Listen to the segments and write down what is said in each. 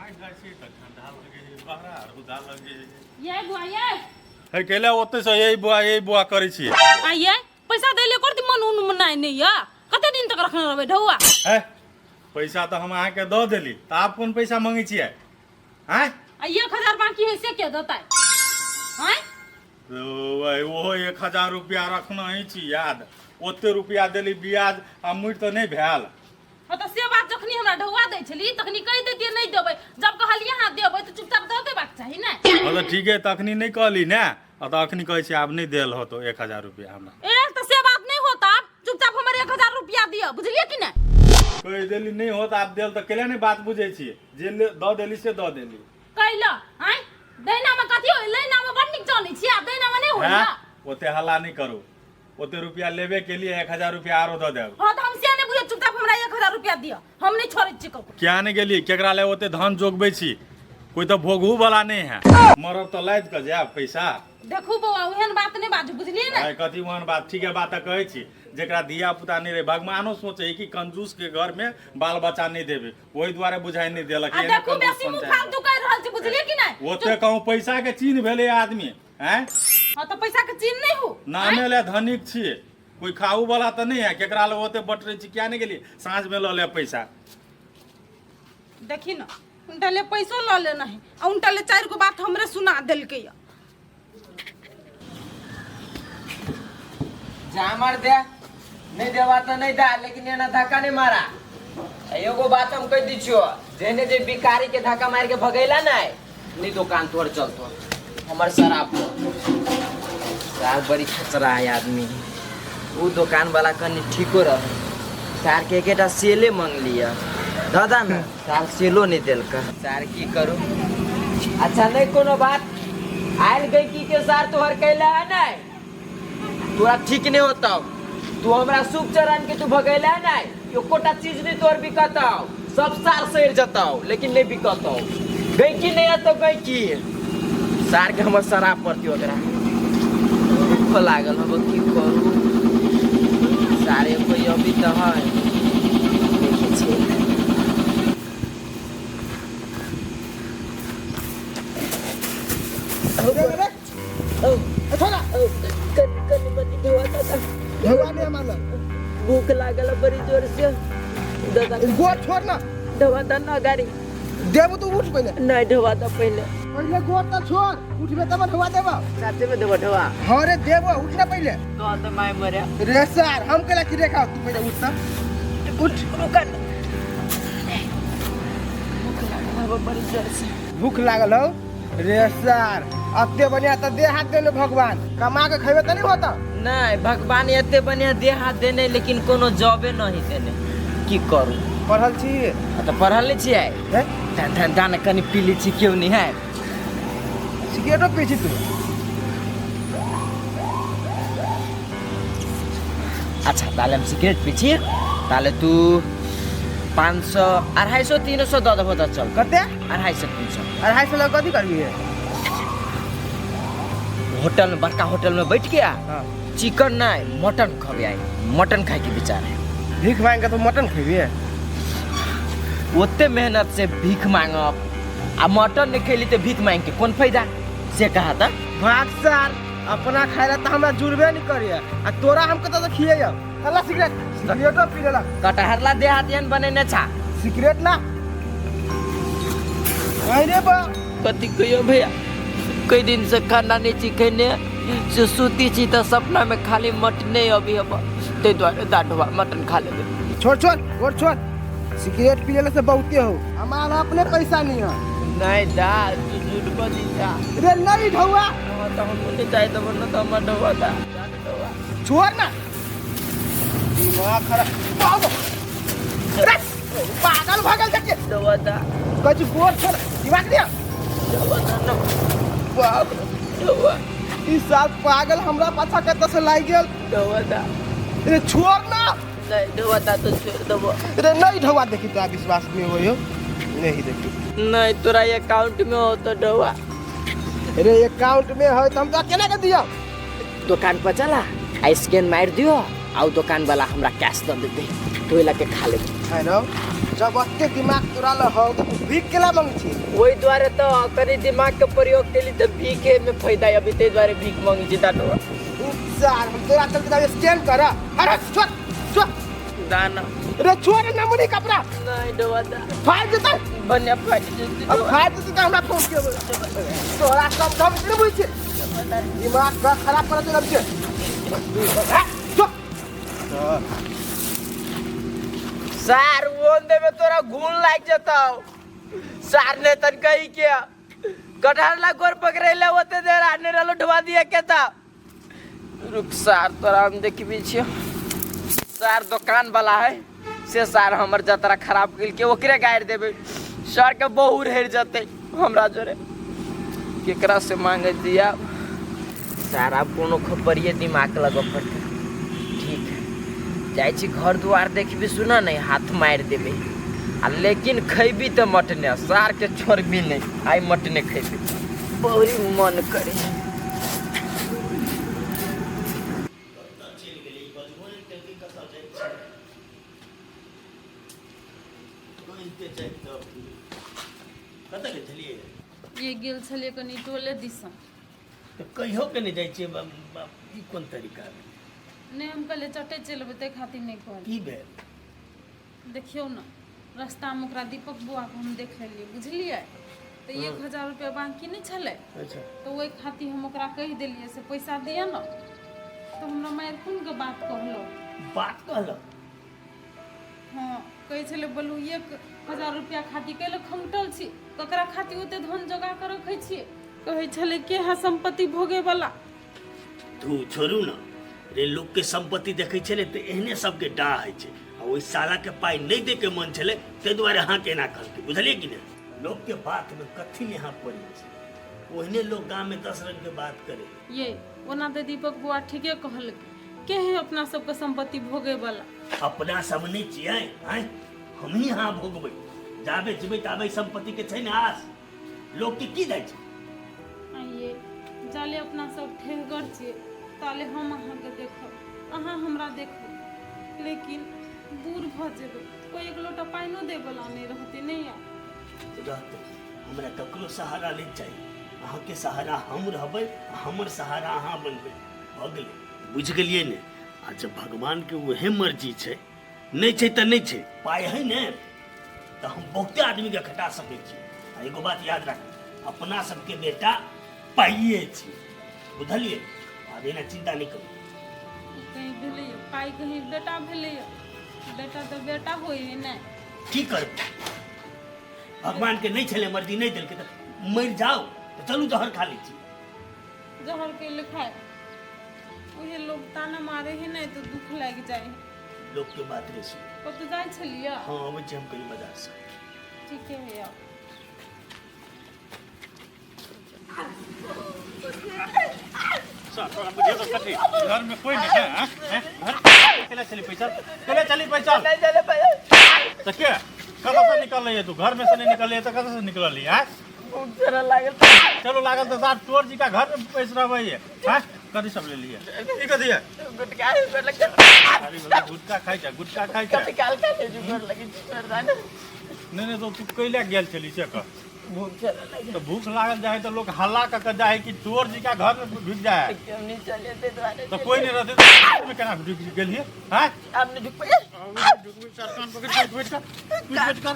आइ जाइ छी तऽ ठंडा लगे है, बड़ा रौदा लगे है। ये बुआ ये। हे केला ओते से यही बुआ यही बुआ करै छी। आ ये पैसा दै ले कर मन उन मनाय नहीं या कते दिन तक रखने रहबै ढौआ? हे पैसा तऽ हम अहाँके दऽ देली तऽ आब कोन पैसा मंगै छियै? आँय? आ 1000 बाकी है से के देतै? आँय? तो वही ओहो 1000 रुपया रखना ही छी याद, ओते रुपया देली ब्याज आ मुड़ि तऽ नहि भेल। हाँ तऽ से बात जखनी हमरा ढौआ दै छली तखनी कहि दैतियै नहि देबै, जब कहलियै हाँ देबै तऽ चुपचाप दऽ देबाक चाही ने। हाँ तऽ ठीक है, तखनी नहि कहली ने, आ तऽ अखनी कहै छी आब नहि देल होतो 1000 रुपया हमरा। ए तऽ से बात नहि होत, आब चुपचाप हमर 1000 रुपया दिअ, बुझलियै कि नहि? कहि देली नहि होत आब देल तऽ केला नहि बात बुझै छियै, जे दऽ देली से दऽ देली। कैला आँय दैना में कथी होय? लैना में बड़ नीक जानै छियै, आ दैना में नहि होय। हैं? ओते हल्ला नहि करू, ओते रुपया लेबे के लिए 1000 रुपया आरो दऽ देब। हाँ तऽ हम से नहि बुझै, चुपचाप हमरा 1000 रुपया दिअ, हम नहि छोड़ै छियै ककरो। किया नहि गेली? केकरा ले ओते धन जोगबै छी? कोई तऽ भोगहु वाला नहि है, मरब तऽ लादि कऽ जायब पैसा। देखू बौआ, ओहन बात नहि बाजू, बुझलियै ने? आइ कथी ओहन बात? ठीक है बात तऽ कहै छी, जेकरा धिया पुता नहि रहै भगवानो सोचे कि कंजूस के घर में बाल बच्चा नहि देबै, ओहि दुआरे बुझाइ नहि देलक। आ एहने देखू कंजूस बेसी मुँह पंचायत। फालतू कहि रहल छी, बुझलियै कि नहि? ओते कहूँ पैसा के चीन भेलै आदमी? हैं? हाँ तऽ पैसा के चीन नहि हो। नामे ले धनिक छी, कोई खाऊ वाला तऽ नहि है, केकरा ले ओते बटरै छी? किया नहि गेली साँझ में लऽ ले पैसा। देखी न उनटा ले पैसो लऽ लेना है आ उनटा ले चारि गो बात हमरे सुना देलकै या। जामर दे नहीं देवा तो नहीं दा, लेकिन एना धक्का नहीं मारा। एगो बात हम कह दी छियो, जेने जे भिखारी के धक्का मार के भगैला नहीं नहीं दुकान तोड़ चलतो हमर शराब सार बड़ी खचरा है आदमी। वो दुकान वाला कनी ठीको रहे, सार के एकेटा सेले मांग लिया दादा ने, सार सेलो नहीं देलक। सार की करू? अच्छा नहीं कोनो बात, आयल गई की के सार तोहर कैला है नहीं, तोरा ठीक नहीं होता, तू हमरा शुभ चरण के तू भगैला है नहीं, एकोटा चीज नहीं तोहर बिकताओ, सब सार सड़ जताओ लेकिन नहीं बिकताओ। गई की नहीं तो गई की सार के हमर शराब पड़ती, ओकरा भूख लागल हम की करू? सारे कोई अभी तो है देखे छियै। भूख लागल बड़ी जोर से दादा। गोर छोड़ ना। ढवा दा ना गाड़ी। देबो तो उठ पहले। नहीं ढवा दा पहले। पहले गोर तो छोड़, उठबे तब ढवा देबो। साथे में देबो ढवा। हाँ रे देबो, उठ ना पहले। तो तो my मरे। रे सर हम केला की रेखा, तू पहले उठ ना, उठ। रुका ना। भूख लागल हबो बड़ी जोर से। भूख लागल हो रे सर? अते बढ़िया तो दे हाथ देने भगवान, कमा के खेबे त नहीं होता। नहीं भगवान एते बढ़िया दे हाथ देने, लेकिन कोनो जॉबे नहीं देने, की करू? पढ़ल छी? आ तऽ पढ़ल नहीं छियै। हैं? दान दान दान कनि पी लै छी, केओ नहीं है। सिगरेटो पी छी तू? अच्छा ताले हम सिगरेट पी छी, ताले तू 500 250 300 दऽ देबो तऽ चल। कते? 250 300। 250 लऽ कथी करबी है? होटल में, बड़का होटल में बैठ के आ हाँ। चिकन नहीं मटन खबे आई, मटन खाए के विचार है। भीख मांग के तो मटन खेबी? ओते मेहनत से भीख मांगब आ मटन नहीं खेली तो भीख मांग के कोन फायदा, से कहा था। भाग सार, अपना खाए ला तो हमरा जुड़बे नहीं करिए आ तोरा हम कतऽ से खिए। हल्ला सिगरेट सिगरेटो पी लेलक। कटहरला देहात एहन बनेने छा। सिगरेट ला अरे बा। कथी कहियो भैया, कई दिन से खाना नहीं छी खेने, से सूती छी तऽ सपना में खाली मटने अभी हम, ताहि दुआरे दाढ़वा मटन खा लेबै। छोड़ छोड़ गोर छोड़, सिगरेट पी लेला से बहुते हो, हमारा अपने पैसा नहीं है। नहीं दा तू झूठ बजी जा। रे नहीं ढौआ। हाँ, तो हम नहीं चाहे तो वरना तो हमर ढौआ दा। ढौआ। छोड़ ना, दिमाग खराब। बाबू। रे, पागल भागल छके। ढौआ दा। कछु गोर छोड़, दिमाग दिया। ढौआ दा ना। बाप रे। ढौआ। ई साल पागल हमरा पाछा कतऽ से लागि गेल। ढौआ दा। रे छोड़ ना। नहीं ढौआ दा तो छोड़ देबो। रे नहीं ढौआ, देखी तोरा विश्वास नहीं होयो, नहीं देखी। नहीं तोरा अकाउंट में हो तो ढौआ। रे अकाउंट में है तो हम तोरा केना के दियो? दुकान पर चला आ स्कैन मार दियो आ दुकान वाला हमरा कैश दऽ देतै, तो ओहि लऽ के खा लेबै। है रौ, जब ओते दिमाग तोरा लग हौ तऽ तू भीख केला मांगै छी? ओहि दुआरे तऽ कनि दिमाग के प्रयोग केली तऽ भीखे में फायदा अभी, ताहि दुआरे भीख मांगै छी दादा। सार, हम तोरा चलते स्टैंड कर। अरे छोड़ छोड़ दाना रे, छोड़ नमुनी कपड़ा। नहीं डोबा दा। फाड़ देतै। बन्या फाटि जेतै। अब फाड़ देतै तऽ हमरा फोन के तोरा सब हम नहि बुझै छी, दिमाग का खराब कर देलक छै। जो। सार ओन देबे तोरा घून लागि जेतौ सार। ने तन कही के कटहर ला गोर पकड़े ओते देर आने रहलो, ढुआ दिया के ता। रुक सार, तोरा हम देखबी छियो सार। दोकान वाला है से सार हमर जतरा खराब केलकै, ओकरे गारि देबै सर के। बहुर हेर जेतै हमरा जोरे। केकरा से मांगे दिया सार? आब कोनो खपरिये दिमाग लगऽ पड़तै। ठीक है, जाइ छी घर दुआर देखबी। सुन नहि हाथ मारि देबै आ लेकिन खैबी तऽ मटने सारके छोड़बी नहि। आइ मटने खैबी, बड़ी मन करे। चलि गेलै, बजबो नहि केलकै, कतऽ जाइ छै? कहिते जाइ तऽ कतऽ गेल छलियै? ये गेल छलियै कनि टोले दिसन। तऽ कहियो के नहि जाइ छियै बाप, ई कोन तरीका भेलै? नहि, हम कहलियै चटे चलि अबै, ताहि खातिर नहि कहलियै। की भेल? देखियौ ने, रास्तामे ओकरा दीपक बौआके हम देख लेलियै, बुझलियै? तऽ 1000 रुपया बाँकी नहि छलै। अच्छा। तऽ ओहि खातिर हम ओकरा कहि देलियै से पैसा दिअ ने, तऽ हमरा मारि कोन के बात कहलक। बात कहलक? हँ, कहै छलै, बोलू 1000 रुपया खातिर कैले खमटल छी? ककरा खातिर ओते धन जोगा कऽ रखै छियै? कहै छलै, के है सम्पत्ति भोगे वाला? तू छोड़ू ने रे, लोकके सम्पत्ति देखै छलै तऽ एहने सबके डाह होइ छै। आ ओहि सालाके पाइ नहि दैके मन छलै, ताहि दुआरे अहाँके एना कहलकै, बुझलियै कि नहि? लोकके बातमे कथी लए अहाँ पड़ै छै? ओहने लोक गाममे 10 रंगके बात करे। ये ओना तऽ दीपक बौआ ठीके कहलकै, के है अपना सबके सम्पत्ति भोगे वाला? अपना सब नहि छियै? आँय, हमही अहाँ भोगबै? जाबे जेबै ताबे सम्पत्तिके छै ने आस। लोकके की जाइ छै? आइए जाले अपना सब ठेहगर छियै ताले हम अहाँके देखब, अहाँ हमरा देखब, लेकिन बूढ़ भऽ जेबै, कोइ एक लोटा पानिओ दैवला नहि रहतै, नहि आयत? रहतै, हमरा ककरो सहारा नहि चाही। अहाँके सहारा हम रहबै आ हमर सहारा अहाँ बनबै, भऽ गेलै। बुझि गेलियै ने? आ जब भगवानके उहे मर्जी छै, नहि छै तऽ नहि छै। पाइ है ने तऽ हम बहुते आदमीके खटा सकै छी। आ एगो बात याद राखू, अपना सबके बेटा पाइए छी, बुझलियै? आब एना चिन्ता नहि करू। कहीं भेलैए पाइ, कहीं बेटा भेलैए? बेटा तऽ बेटा होइ है ने। की करबै, भगवानके नहि छलै मर्जी, नहि देलकै तऽ मरि जाउ तऽ चलू जहर खा लै छी। जहर के लिखाय? उहे लोग ताना मारे है ने तऽ दुख लागि जाइ है। लोकके बात नहि सुन। कतऽ जाइ छलियै? हँ, अबै छी हम कनि बाजारसँ। ठीके है, आउ। सर, तोरा बुझे तो कथी घर में कोई नहीं है? हैं? हैं? घर केला चली पैसा, केला चली पैसा। नहीं चले पैसा। तऽ के कतऽ से निकललै तू? घर में से नहीं निकललै तऽ कतऽ से निकलली? हैं? भूख जरा लागल। चलो लागल तऽ साहब चोर जी का घर में पैसा रहबै है। हैं, कथी सब ले लिए? ई कथी है? गुटका गोर लगे। अरे बाबा, गुटखा खाइ छै, गुटखा खाइ छै। कभी काल खा ले, गोर लगे छोड़ दाना। नहि नहि, तो तू कैला गेल छली से कह। भूख जरा लगे। तऽ भूख लागल जाइ तऽ लोक हल्ला कऽ के जाइ कि चोर जी का घर में ढुकि जाइ है? हम नहीं चले ते द्वारे। तऽ कोई नहि रहतै तऽ घर में केना ढुकि गेलियै? हैं, हमने झुक पे ढुकबै सर, कान पकड़ि कऽ उठबै कर, उठबै कर।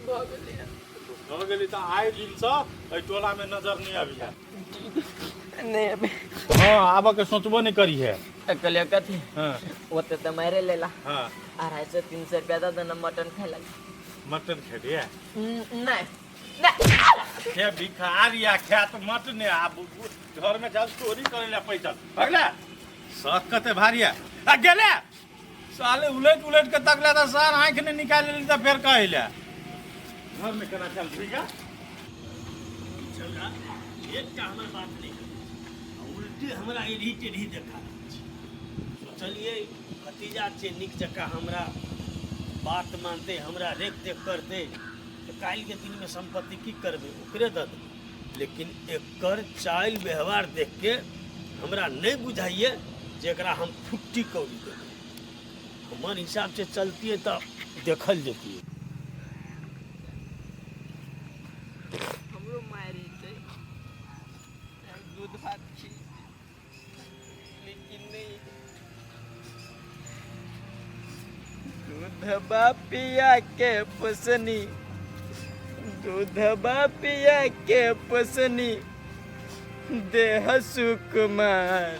भऽ गेली तऽ आइ दिनसँ एहि टोलामे नजर नहि अबिहे। नहीं अभी। हँ, आबऽ के सोचबो नहि करिहे। कहलियै कथी? हँ। ओते तऽ मारे लेला। हँ। 250 300 रुपया दऽ देना, मटन खाय लगे। मटन खेलियै? नहीं नहीं। खे भिखार या खायत मटने आ घरमे जाउ चोरी करै लए पैसा भगले शख कते भारी है। आ गेले साले, उलटि उलटि के तकले तऽ सर आँखि नहि निकालि लेली तऽ फेर कहै लए घरमे केना चल ठीक है। छौड़ा एकटा हमर बात नहि करै आ उल्टे हमरा एढ़ी टेढ़ी देखा रहल छै। सोचलियै भतीजा छै, नीक जकाँ हमरा बात मानतै, हमरा रेख देख करतै तऽ काल्हिके दिनमे सम्पत्ति की करबै, ओकरे दऽ देबै। लेकिन एकर चालि व्यवहार देखके हमरा नहि बुझाइए जे एकरा हम फुट्टी कौड़ी देबै। हमर हिसाब से चलतियै तऽ देखल जैतियै। हमरो मारि छै दूध भात खी लेकिन नहीं। दूधबा पिया के पोसनी, दूधबा पिया के पोसनी, देह सुकुमार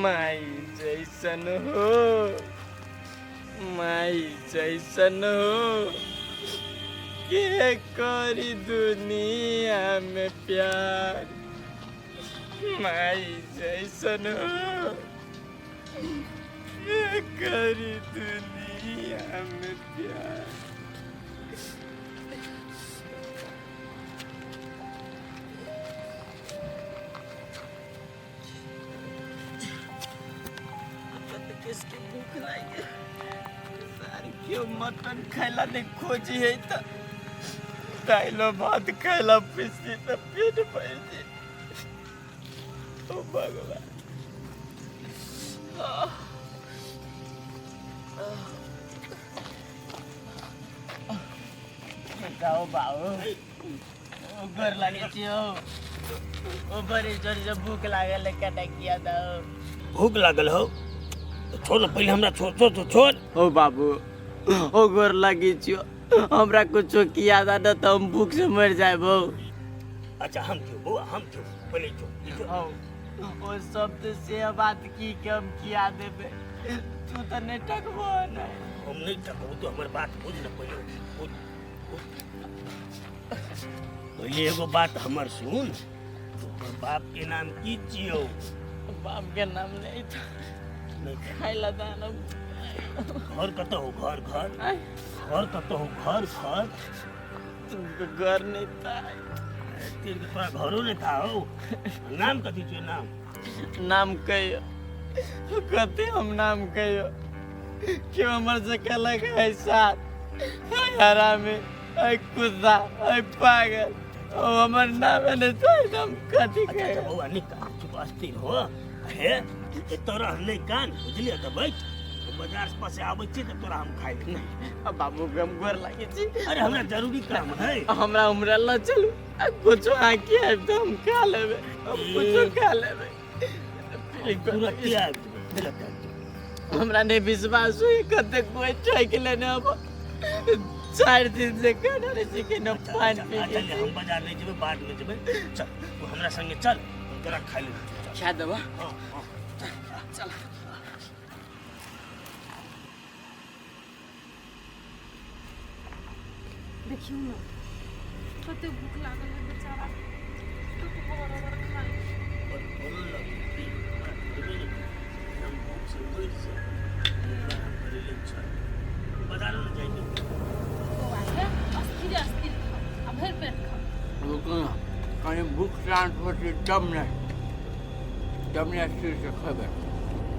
माई जैसन हो, माई जैसन हो, के करी दुनिया में प्यार, माई जैसन हो, के करी दुनिया में प्यार। किसके भूख लागे सार क्यों मटन खाइला नहीं खोजी है त दाइलो भात खाइला पिसी त पेट भर जे। ओ भगवान। बताओ बाबू ओ गोर लागे छियो ओ बड़ी जोर से भूख लागल है कटा किया दो। भूख लागल हो तो छोड़ ना, पहले हमरा छोड़ छोड़ छोड़ छोड़। ओ बाबू ओ गोर लागे छियो हमरा कुछो किया दा न तो हम भूख से मर जाएबो। अच्छा हम क्यों बउआ हम क्यों पहले छोड़ ई छोड़। ओ ओ सब तो से बात की के हम किया देबे तू तो नहीं टकबो ना। हम नहीं टकबो तो हमर बात बुझ न पहले बुझ, बुझ। पहले एगो बात हमर सुन, तोहर बाप के नाम की छियौ? बाप के नाम नहीं था नहीं था। खाइला दाना। घर कतऽ हो? घर घर आय। घर कतऽ हो? घर घर तुमको घर नहीं था। तेरे के तोरा घरो नहीं था हो। नाम कथी छियौ? नाम नाम कहियो कथी हम नाम कहियो क्यों हमर से कहलक है साथ है हरामी है कुत्ता है पागल ओ हमर नाम नहीं था हम कथी अच्छा अच्छा कहियो। बउआ नहीं कान चुप अस्थिर हो हे एतऽ रह नहीं कान बुझलियै तऽ बैठ बाजार से पासे आबै छी तऽ तोरा हम खाइ देबै। अब बाबू के हम गोर लागे छी। अरे हमरा जरूरी काम है। हमरा उमरा ल चलू आ कुछो आँखि आबि तऽ हम खा लेबै हम कुछो खा लेबै। तुरंत आबि जेबै, तुरंत आबि जेबै। हमरा नहीं विश्वास हुई कते कोई ठकि लेने अब 4 दिन से खाना नहीं सीखे न अच्छा, पानी अच्छा, पी अच्छा, के। हम बाजार नहीं जेबै बाद में जेबै चल तू हमरा संगे चल हम तोरा खाइ ले चल। खा देबा? हाँ, हाँ। चल। देखियौ न कते भूख लागल है बेचारा कते बराबर खाइ। पर बोलल लगै कि हमरा देबै ने हम भूख से मरि जायब। हमरा करै लेल चल बाजारो ने जाइ बौआ के अस्थिर अस्थिर खाओ आ भरि पेट खाओ। रुकू ना कहीं भूख शांत होती तब नहीं तब नहीं अस्थिर से खेबै।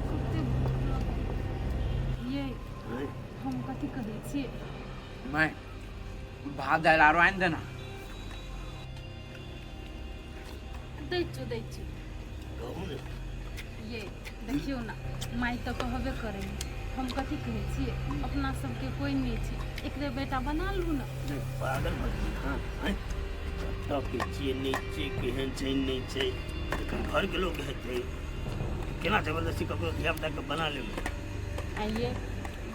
कते भूख लागल ये हम कथी कहै छियै? मैं भात दालि आरो आनि देना। दै छियौ दै छियौ। कहू ने ये देखियौ ना माय तऽ कहबे करै हम कथी कहै छियै अपना सबके कोइ नहि छै एकरे बेटा बना लू ना। नहीं, पागल भऽ गेली हँ आँय? कतऽ के छियै नहि छियै केहन छै नहि छै एखन घरके लोक हेतै केना जबरदस्ती ककरो धिया पुताके बना लेबै? आइए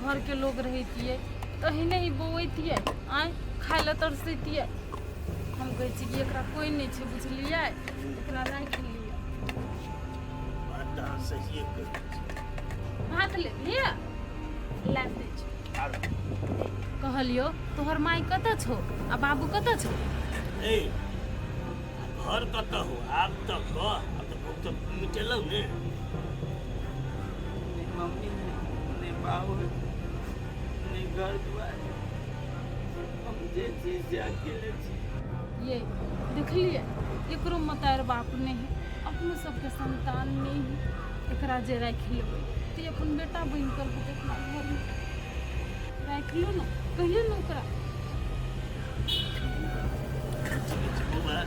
घरके लोग रहितियै तहिने ही बौऐतियै आँय खाय लए तरसैतियै। हम कहै छी कि एकरा कोइ नहि छै बुझलियै एकरा राखि लिअ। बात तऽ अहाँ सहिए कहै छी। भात लेलियै लाबि दै छी। आरो कहलियौ तोहर माय कतऽ छौ आ बाबू कतऽ छौ? ए घर कतऽ हो आब तऽ कह आब तऽ भूख तऽ मिटेलौ ने। नहीं मम्मी नहीं बाबू नहीं घर दुआर हम जे छी से अकेले छी। ये देखलियै एकरो मतार बाप नहि है अपनो सबके संतान नहि है एकरा जे राखि लेबै तऽ अपन बेटा बनि कऽ रहतै अपना घरमे राखि लू ने कहियौ ने ओकरा। ठीक छै बौआ।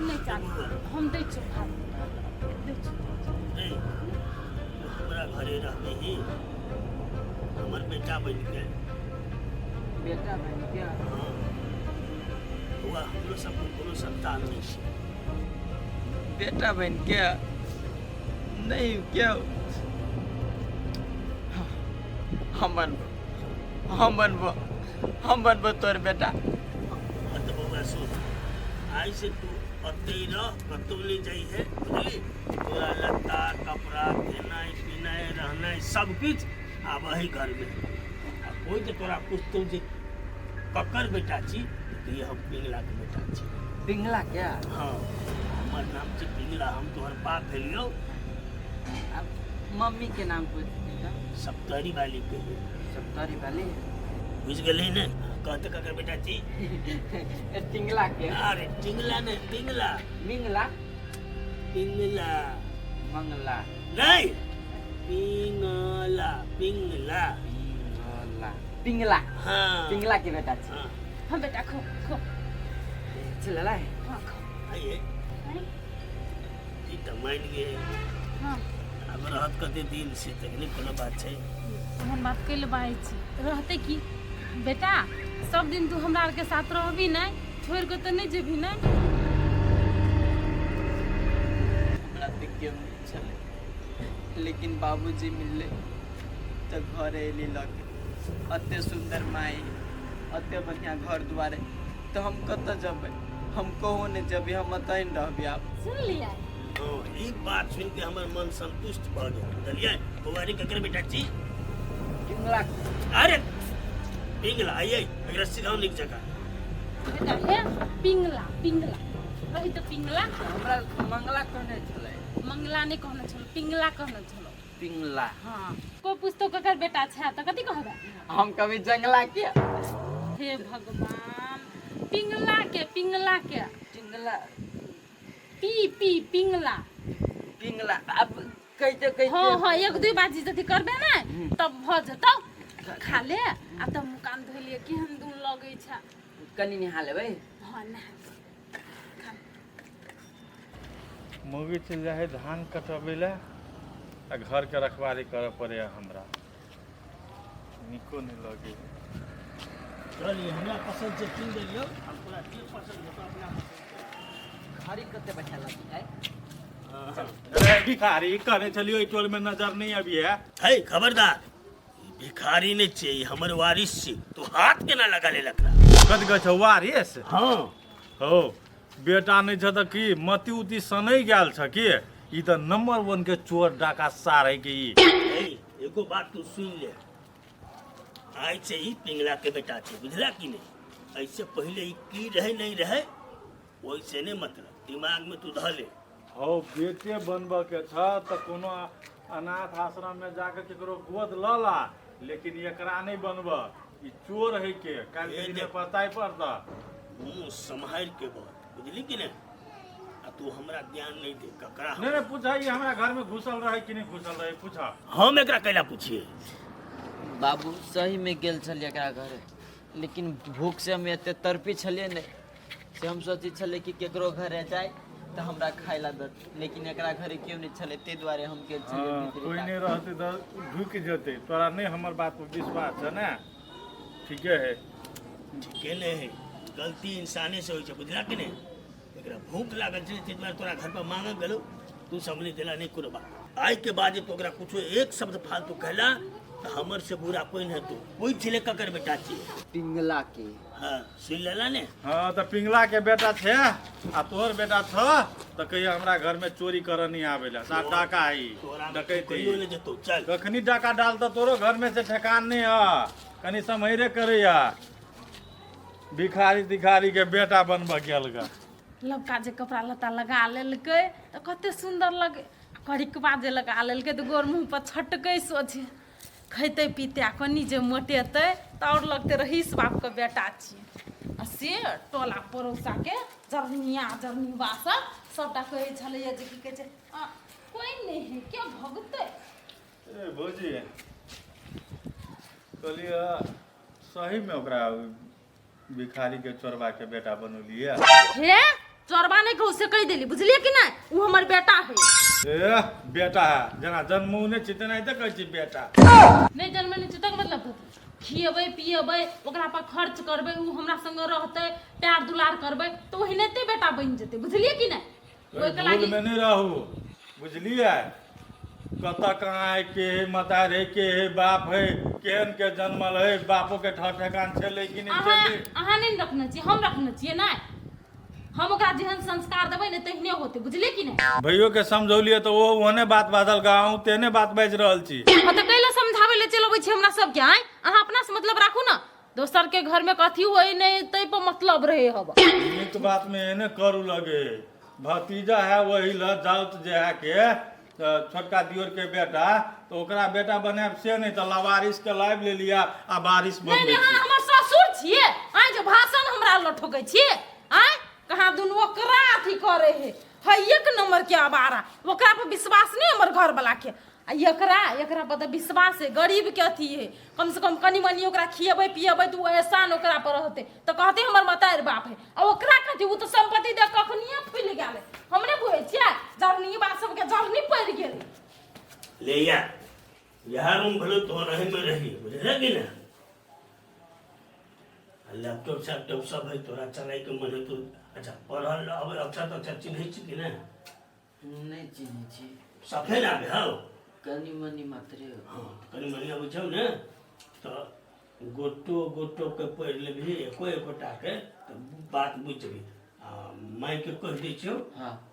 नहीं चाही हम दै छियौ भात दै छियौ। ए तू हमरा हमरा घरे रहबही हमर बेटा बनि के बेटा बनि के हाँ बौआ हमरो सबके कोनो संतान नहि छै बेटा बनि के नहीं क्यों हम बनबो हम बनबो हम बनबो तोर बेटा हाँ तऽ बौआ सुन आइ से तू ओतहि रह कतहु नहि जइहे बुझली तोरा लत्ता कपड़ा खेनाइ पीनाइ रहनाइ सब किछु आब एहि घरमे आ कोइ जे तोरा पुछतौ जे ककर बेटा छी तऽ कहिए हम पिंगलाके बेटा छी पिंगला क्या हाँ हमर नाम छै पिंगला हम तोहर बाप भेलियौ अब मम्मी के नाम पूछते तो सप्तरी वाली कहिए सप्तरी वाली बुझि गेलही ने कहते ककर बेटा छी टिंगला के अरे टिंगला ने पिंगला मिंगला पिंगला मंगला नहीं पिंगला पिंगला पिंगला पिंगला हाँ पिंगला के बेटा छी हाँ हाँ बेटा खो खो चलला है हाँ खो आइए आँय? ई तऽ मानि गेल हाँ आब रहत कते दिन से तऽ नहि कोनो बात छै ओहन बात कैले बाजै छी रहतै की बेटा सब दिन तू हमरा आरके साथ रहबी नहि छोड़ि कऽ तऽ नहि जेबही ने हमरा तऽ केओ नहि छलै लेकिन बाबूजी मिललै तऽ घर अयली लऽ के एते सुन्दर माइ एते बढ़िआँ घर दुआर तऽ हम कतऽ जेबै हम कहूँ नहि जेबै हम एतहि रहबै आब सुन लियै हँ ई बात सुनि के हमर मन संतुष्ट भऽ गेल बुझलियै बौआ रे ककर बेटा छी पिंगला अरे पिंगला आइए एकरा सिखाउ नीक जकाँ बेटा हे पिंगला पिंगला रही तऽ पिंगला हमरा मंगला कहने छलै मंगला नहि कहने छलो पिंगला कहने छलो पिंगला हाँ कोइ पूछतो ककर बेटा छै तऽ कथी कहबै हम कभी जंगला के हे भगवान पिंगला के पिंगला के पिंगला पी पी पिंगला पिंगला अब कहिते कहिते हाँ हाँ एक दुई बाजी जदि करबे ने तब भऽ जेतौ खा ले आ तब मुँह कान धो लिए केहन दून लगै छै कनि नहा लेबै हाँ नहा खा मौगी चलि जाइ हइ धान कटबै लए आ घरके रखवाली करऽ पड़ैए हमरा नीको नहि लगै हइ चल ई हमरा पसन्द छै कीन देलियौ आब तोरा जे पसन्द हेतौ अपना पसन्द घड़ी कते बढ़िया लगी है अरे भिखारी कहने छलियो एहि टोल में नजर नहीं अभी है है खबरदार ई भिखारी नहि छै ई हमर वारिस छै तू हाथ केना लगा लेलक कत गछ वारिस हँ हो बेटा नहि छ तऽ की मति उति सनै गेल छ की ई तऽ नंबर वन के चोर डाका सार है के ई है एगो बात तू सुन ले आइ से ही पिंगला के बेटा छै बुझला कि नहि ऐसे पहिले ई की रहे नहीं रहे ओहिसे नहि मतलब दिमाग में तू धऽ ले हौ बेटे बनबऽ के छ तऽ कोनो अनाथ आश्रम में जाके केकरो गोद लऽ ला लेकिन एकरा नहि बनबऽ ई चोर है के काल्हि के दिन पछताए पड़तऽ मुँह सम्हारि के बोल बुझली कि नहि आ तू हमरा ज्ञान नहि दे ककरा नहि नहि पूछा ई हमरा घर में घुसल रहे कि नहि घुसल रहे पूछा हम एकरा कैला पूछिए बाबू सही में गेल छलियै एकरा घरे लेकिन भूख से हम एते तड़पी छलियै ने से हम सोचै छलियै कि केकरो घरे जाय तऽ हमरा खाय ला दत लेकिन एकरा घरे केओ नहि छलै ताहि दुआरे हम गेल छलियै हँ, भीतरी कोइ ताक। नहि रहतै तऽ ढुकि जेतै तोरा नहि हमर बात पर विश्वास छ ने ठीके है ठीके नहि है गलती इंसाने से होइ छै बुझला कि नहि एकरा भूख लागल छै ताहि दुआरे तोरा घर पर मांगऽ गेलौ तू सब नहि देला नहि कोनो बात आइ के बाद जे तू ओकरा कुछो एक शब्द फालतू कहला तऽ हमर से बुरा कोइ नहि हेतौ पूछि ले ककर बेटा छी पिंगला के हाँ सुनि लेला ने हाँ तऽ पिंगला के बेटा छै आ तोहर बेटा छ तऽ कहिया हमरा घर में चोरी करऽ नहीं आबै ला साफ डाका है ई, तोरा में डकैत है कहियो ई। नहि जेतौ चल कखनी डाका डालता तोरो घर में से ठेकान नहीं है कनी सम्हरे करैया भिखारी तिखारी के बेटा बनबऽ गेल गा लबका जे कपड़ा लत्ता लगा लेलकै तऽ कते सुन्दर लगै करिकबा जे लगा लेलकै तऽ गोर मुँह पर छटकै सोझे खैतै पीतै आ कनि जे मोटेतै तऽ आओर लगतै रहीस बापके बेटा छियै आ से टोला पड़ोसाके जरनिया जरनिबा सब सबटा कहै छलैए जे की कहै छै आ, कोइ नहि है के भगतै ए भौजी कहलियै सहीमे ओकरा भिखारी के चोरबा के बेटा बनौलियै हे चोरबा नहि कहू से कहि देली, बुझलियै कि नहि? ओ हमर बेटा है। ए बेटा है, जेना जन्मौने छी तेनाहिते कहै छी बेटा। नहि जन्मेने छी तक मतलब कथी? खिएबै पिएबै, ओकरा पर खर्च करबै, ओ हमरा संगे रहतै, प्यार दुलार करबै तऽ ओहिनाते बेटा बनि जेतै, बुझलियै कि नहि? ओहिके लागि भूलमे नहि रहू, बुझलियै? कतऽ कहाँ है, के है मतार है, के है बाप है, केहन के जन्मल है, बापो के ठर ठेकान छलै कि नहि अहाँ छलै। अहाँ नहि ने रखने छियै, हम रखने छियै। नहि, हम ओकरा जेहन संस्कार देबै ने तेहने होतै, बुझलियै कि नहि? भैयो के समझौलियै तऽ ओहो ओहने बात बाजल, अहूँ तेहने बात बाजि रहल छी। हाँ तऽ कैला समझाबै लए चलि अबै छी हमरा सबके? आँय, अहाँ अपना से मतलब राखू ने, दोसर के घर में कथी होय नहि तै पर मतलब रहे हब। नीक बात में एने करू लगे, भतीजा है वही ल जाउत जे है के तऽ छोटका दियोर के बेटा, तऽ ओकरा बेटा बनायब से नहि, तऽ लवारिस के लाबि लेलियै आ बारिश नहि बनबै नहि, अहाँ छी। हमर ससुर छियै, आँय, जे भाषण हमरा लग ठोकै छियै? आँय, कहाँ दुनू ओकरा अथी करे है, है एक नंबर के आवारा, ओकरा पर विश्वास नहि हमर घर वाला के, आ एकरा एकरा पर तऽ विश्वास है। गरीब के अथी है, कम से कम कनि मनि ओकरा खिएबै पिएबै तऽ ओ एहसान ओकरा पर रहतै तऽ कहतै हमर मतारि बाप है। आ ओकरा कथी, ओ तऽ सम्पत्ति देख कखनिए फुलि गेल है। हम नहि बुझै छियै, जरनी बात सबके जरनी पड़ि गेल। ले या यह रूम भेलो तो रहे में रही, बुझले कि ना? आ लैपटॉप सैपटॉप सब है, तोरा चलाय के मन है तो। अच्छा, पढ़ल अब अक्षर तो अक्षर चिन्है छी कि ना? नहि चिन्है छी। सफे ना आबै हौ? कनि मनि मात्रे। हाँ, तऽ कनि मनि अबै छौ ने, तऽ गोटो गोटो के पढ़ि लेबही, एको एकोटा के, तऽ बात बुझि जेबही। आ मायके कहि दै छियौ,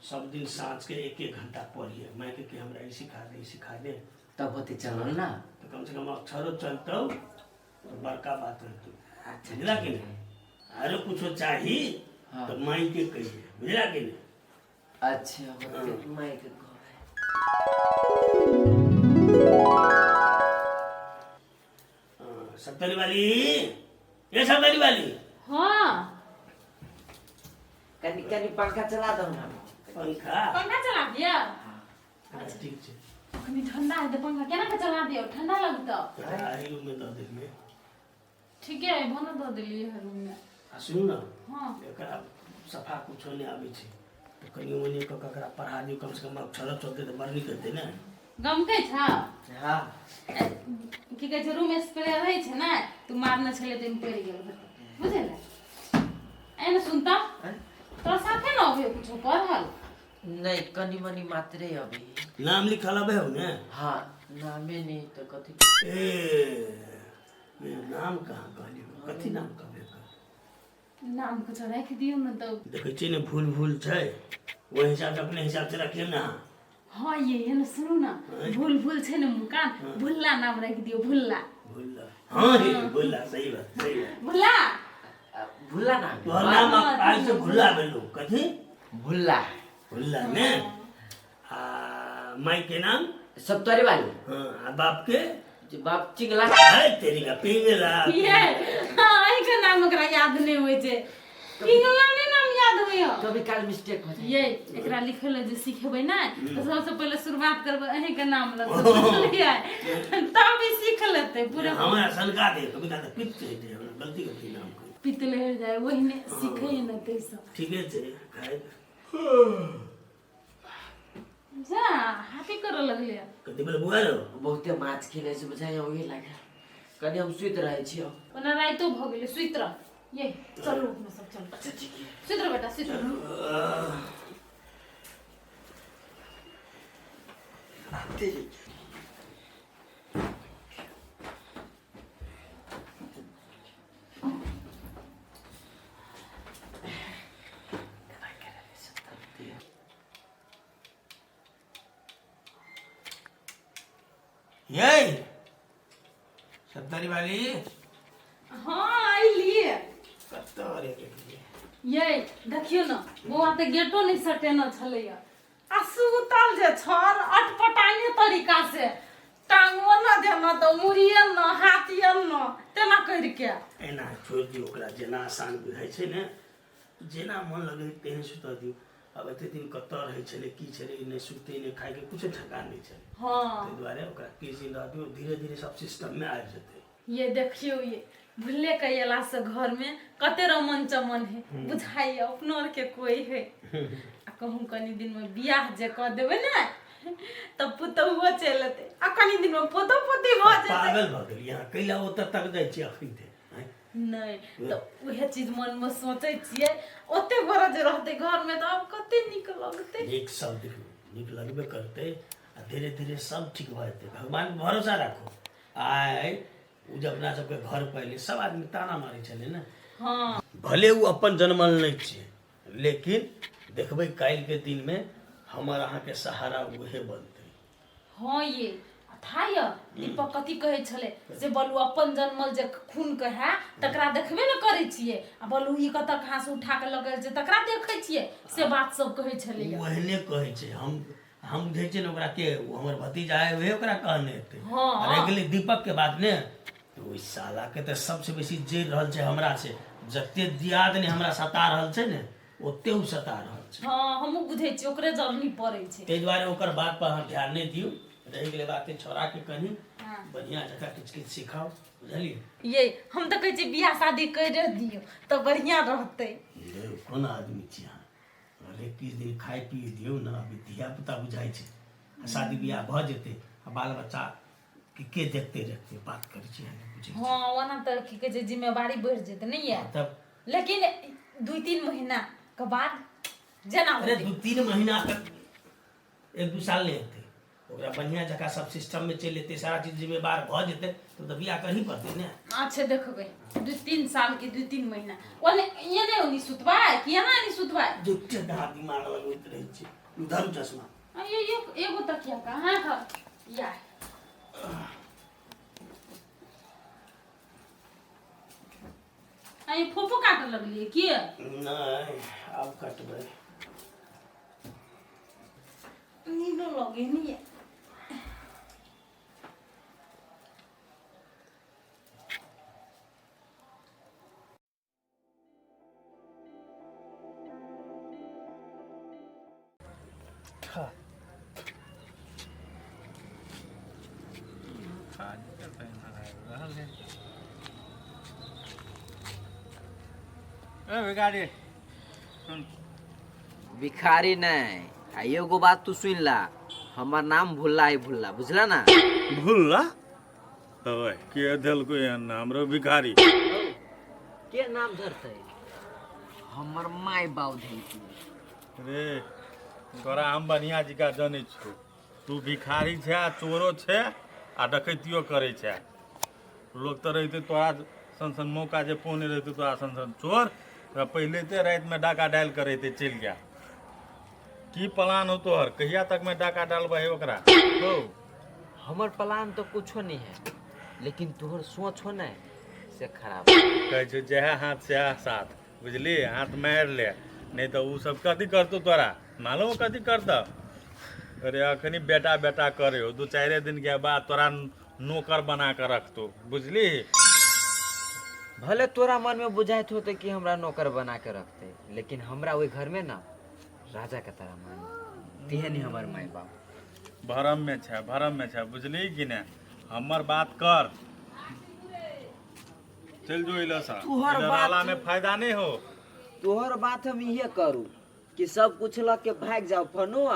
सब दिन साँझ के एक एक घंटा पढ़िए मायके कि हमरा ई सिखा दे, ई सिखा दे। तब होते चलल ना। तऽ कम से कम अक्षरो चलतौ तऽ बड़का बात रहतौ। अच्छा। बुझला कि नहि? आरो कुछो चाही तऽ मायके कहिए, बुझला कि नहि? अच्छा, होते मायके कहबै। सप्तरी वाली, ये सप्तरी वाली। हाँ। कनि कनि पंखा चला दो ना। पंखा? पंखा चला दिया। अच्छा, ठीक छै। कनि ठंडा है तऽ पंखा केना के चला दियौ, ठंडा लगतौ। एहि रूम में दऽ देलियै। ठीके है, भोना दऽ देलियै है रूम में। आ सुनू ने। हाँ। एकरा सफा कुछो नहि आबै छै, तऽ कनि मनि कऽ कऽ एकरा पढ़ा दियौ, कम से कम अक्षरो चलतै तऽ बड़ नीक हेतै ने। गमकै छौ? हाँ। की कहै छै, रूम स्प्रे रहै छै ने, तू मारने छलै तऽ पड़ि गेल हेतै, बुझल? एने सुनता, तोरा साथे ने अबै कुछो पढ़ल? नहि, कनि मनि मात्रे अबै। नाम लिखल अबै हौ ने? हाँ, नामे नहि तऽ कथी। ए ए, नाम कहाँ कहलियै? कथी नाम कहबै एकर? नाम कुछो राखि दियौ ने तऽ। देखै छियै ने, भूल भूल छै, ओहि हिसाबसँ अपने हिसाबसँ रखियौ ने अहाँ। हाँ, ये ने सुनू ने, भूल भूल छै ने मुकान, भुल्ला नाम राखि दियौ, भुल्ला। भुल्ला, हाँ हे भुल्ला, सही बात, सही बात। भुल्ला। भुल्ला नाम। तोहर नाम आइ से भुल्ला भेलौ। कथी? भुल्ला। भुल्ला ने। आ माई के नाम? सप्तरी वाली। हाँ, आ बाप के? जे बाप चिंगला। है तेरी का पिंगला। ये हाँ, एहि के नाम ओकरा याद नहि होइ छै, पिंगला नहि नाम याद होइए। कभी काल मिस्टेक हो जाए। ये एकरा लिखै लए जे सिखेबै ने तऽ सबसँ पहिले शुरुआत करबै अहीं के नाम लऽ कऽ, बुझलियै? तब ई सीख लेतै पूरा। हमरा सनका दे, कभी काल तऽ पित चढ़ि जाय हमरा, गलती गलती नाम कहि। पित लहरि जाय, ओहिने सीखै ने ताहिसँ। ठीके छै, खाइ। जा हाथी करऽ लगलै। कथी भेल बुआ रो? बहुते माछ खेले से बुझाइ ओही लागे, कनि हम सुति रहै छी। ओना राइतो भऽ गेलै, सुति रह। ये चलू अपना सब, चलू। अच्छा, ठीक है। सुति रह बेटा, सुति रह। ये सत्तरी वाली। हाँ, अइलियै। कतऽ रे गेलियै? ये देखियौ ने बौआ, तऽ गेटो नहि सटेने छलैया आ सुतल जे छल अटपटाने तरीका से, टांगो न देना तऽ मुड़िए न हाथिए न तेना करिके। एना छोड़ि दियौ ओकरा, जेना आसान बुझाइ छै ने, जेना मन लगै तेहन सुतऽ दियौ। आब एते दिन कतऽ रहै छलै, की छलै, नहि सुतै नहि खाइके कुछो ठेकान नहि छलै। ताहि दुआरे ओकरा किछु दिन रह दियौ, धीरे धीरे सब सिस्टममे आबि जेतै। ये देखियो ये भूले के अयला से घर में कते रमन चमन है, बुझाइए अपनो आर के कोई है। आ कहूँ कनी दिन में बियाह जे कऽ देबै ने तब पुतहुओ चलि एतै आ कनी दिन में पोतो पोती भऽ जेतै। पागल भऽ गेलियै अहाँ, कैला ओतऽ तक जाइ छियै अखन ते? नहि तऽ उएह चीज मनमे सोचै छियै, ओते गोरा जे रहतै घरमे तऽ आब कते नीक लगतै। नीक सब देखियौ, नीक लगबे करतै आ धीरे धीरे सब ठीक भऽ जेतै। भगवान पर भरोसा राखू। आइ ओ जे अपना सबके घर पर एलै, सब आदमी ताना मारै छलै ने। हँ, भले ओ अपन जनमल नहि छै, लेकिन देखबै काल्हिके दिनमे हमर अहाँके सहारा उहे बनतै। हँ ये था य दीपक कथी कहै छलै से बोलू, अपन जनमल जे खून के है तकरा देखबे ने करै छियै, आ बोलू ई कतऽ कहाँ से उठा के लऽ गेल छै तकरा देखै छियै, से बात सब कहै छलै। ओ एहने कहै छै। हम बुझै छियै ने ओकरा के, ओ हमर भतीजा है, उहे ओकरा कहने हेतै। हँ। आ रहि गेलै दीपक के बात ने, तऽ ओहि साला के तऽ सबसे बेसी जरि रहल छै हमरा से। जते दियाद ने हमरा सता रहल छै ने, ओते ओ सता रहल छै। हँ, हमहूँ बुझै छियै ओकरे जरनी पड़ै छै। ताहि दुआरे ओकर बात पर अहाँ ध्यान नहि दियौ। रहि गेलै बात छौड़ाके, कनि बढ़िआँ जकाँ किछु किछु सिखाउ, बुझलियै? ये हम तऽ कहै छियै बियाह शादी करि दियौ तऽ बढ़िआँ रहतै। यौ, कोन आदमी छी अहाँ? अरे किछु दिन खाय पी दियौ ने, अभी धिया पुता बुझाइ छै, आ शादी बियाह भऽ जेतै आ बाल बच्चा के देखते रखते? बात करै छी अहाँ नहि बुझै छी। हँ, ओना तऽ की कहै छै जिम्मेवारी बढ़ि जेतै नहि ये? तब। लेकिन 2-3 महीना के बाद जेना अरे होतै। 2-3 महीना तक, 1-2 साल नहि हेतै ओकरा, बढ़िआँ जकाँ सब सिस्टममे चलि एतै, सारा चीज जिम्मेवार भऽ जेतै, तब तऽ बियाह करही पड़तै ने। अच्छा देखबै 2-3 साल के 2-3 महीना। ओने एने ओनी सुतबै कि एना एनी सुतबै? झूठे दहा दिमाग लगबैत रहै छै। धरू चश्मा। आ ये एगो तकिया कहाँ है या? आ ये फोफो काटऽ लगलियै की? नहि, आब कटबै। नींदो लगे नहीं है। ए भिखारी, सुन। भिखारी नहीं, आ एगो बात तू सुन ला, हमर नाम भुल्ला है, भुल्ला, बुझला ना? भुल्ला? ओए, के देलको एहन नाम रो भिखारी? के नाम धरते? हमर माय बाप धरती। रे तोरा हम बढ़िया जकाँ जनै छौ, तू भिखारी छै आ चोरो छै आ डकैतियो करै छै। लोक तऽ रहितै तोरा सन सन मौका जे पौने रहितै तोरा सन सन चोर तऽ पहिले ते रातिमे डाका डालि कऽ रहितै चलि गेल। की प्लान हो तोहर? कहिया तकमे डाका डालबही ओकरा हौ? हमर प्लान तो कुछो नहीं है, लेकिन तोहर सोच हो ने से खराब। कहै छै जएह हाथ सएह साथ, बुझली? हाथ मारि ले, नहि तऽ ओ सब कथी करतौ तोरा मालूम? कथी करतौ? अरे अखनी बेटा बेटा करे हो, 2-4 दिन के बाद तोरा नौकर बना के रखतो, बुझली? भले तोरा मन में बुझाइत होते कि हमरा नौकर बना के रखते, लेकिन हमरा ओहि घर में ना राजा के तरह मान तेहन ही हमर माय बाप। भरम में छै, भरम में छै, बुझली कि ने? हमर बात कर, चल जो इला सा। तोहर इधर बात- रहला में फायदा नहीं हो। तोहर बात हम इहे करू कि सब कुछ लग के भाग जाओ फनो,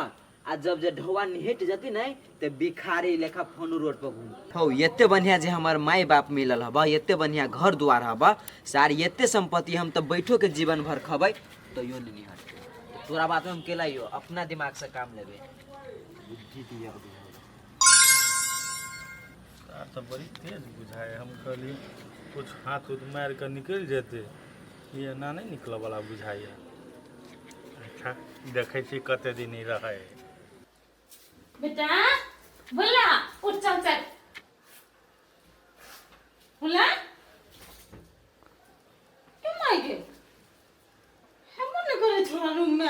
आ जब जे ढौआ निहट जती नहीं ते भिखारी लेखा फनो रोड पर घूम हौ। एते बढ़िया जे हमर माय बाप मिलल हबा, एते बढ़िया घर द्वार हबा सार, एते संपत्ति, हम तो बैठो के जीवन भर खबै तो यो नहीं निहट। तोरा बात में हम केला यो अपना दिमाग से काम लेबे, बुद्धि दिया। आर तऽ बड़ी तेज बुझाइ। हम कहलियै कुछ हाथ उथ मारि कऽ निकलि जेतै, ई एना नहि निकलऽ वाला बुझाइए। अच्छा देखै छी कते दिन ई रहै। बेटा भुल्ला, उठ, चल चल। भुल्ला क्यों मार गए? हम नहीं करे छोड़ा रूम में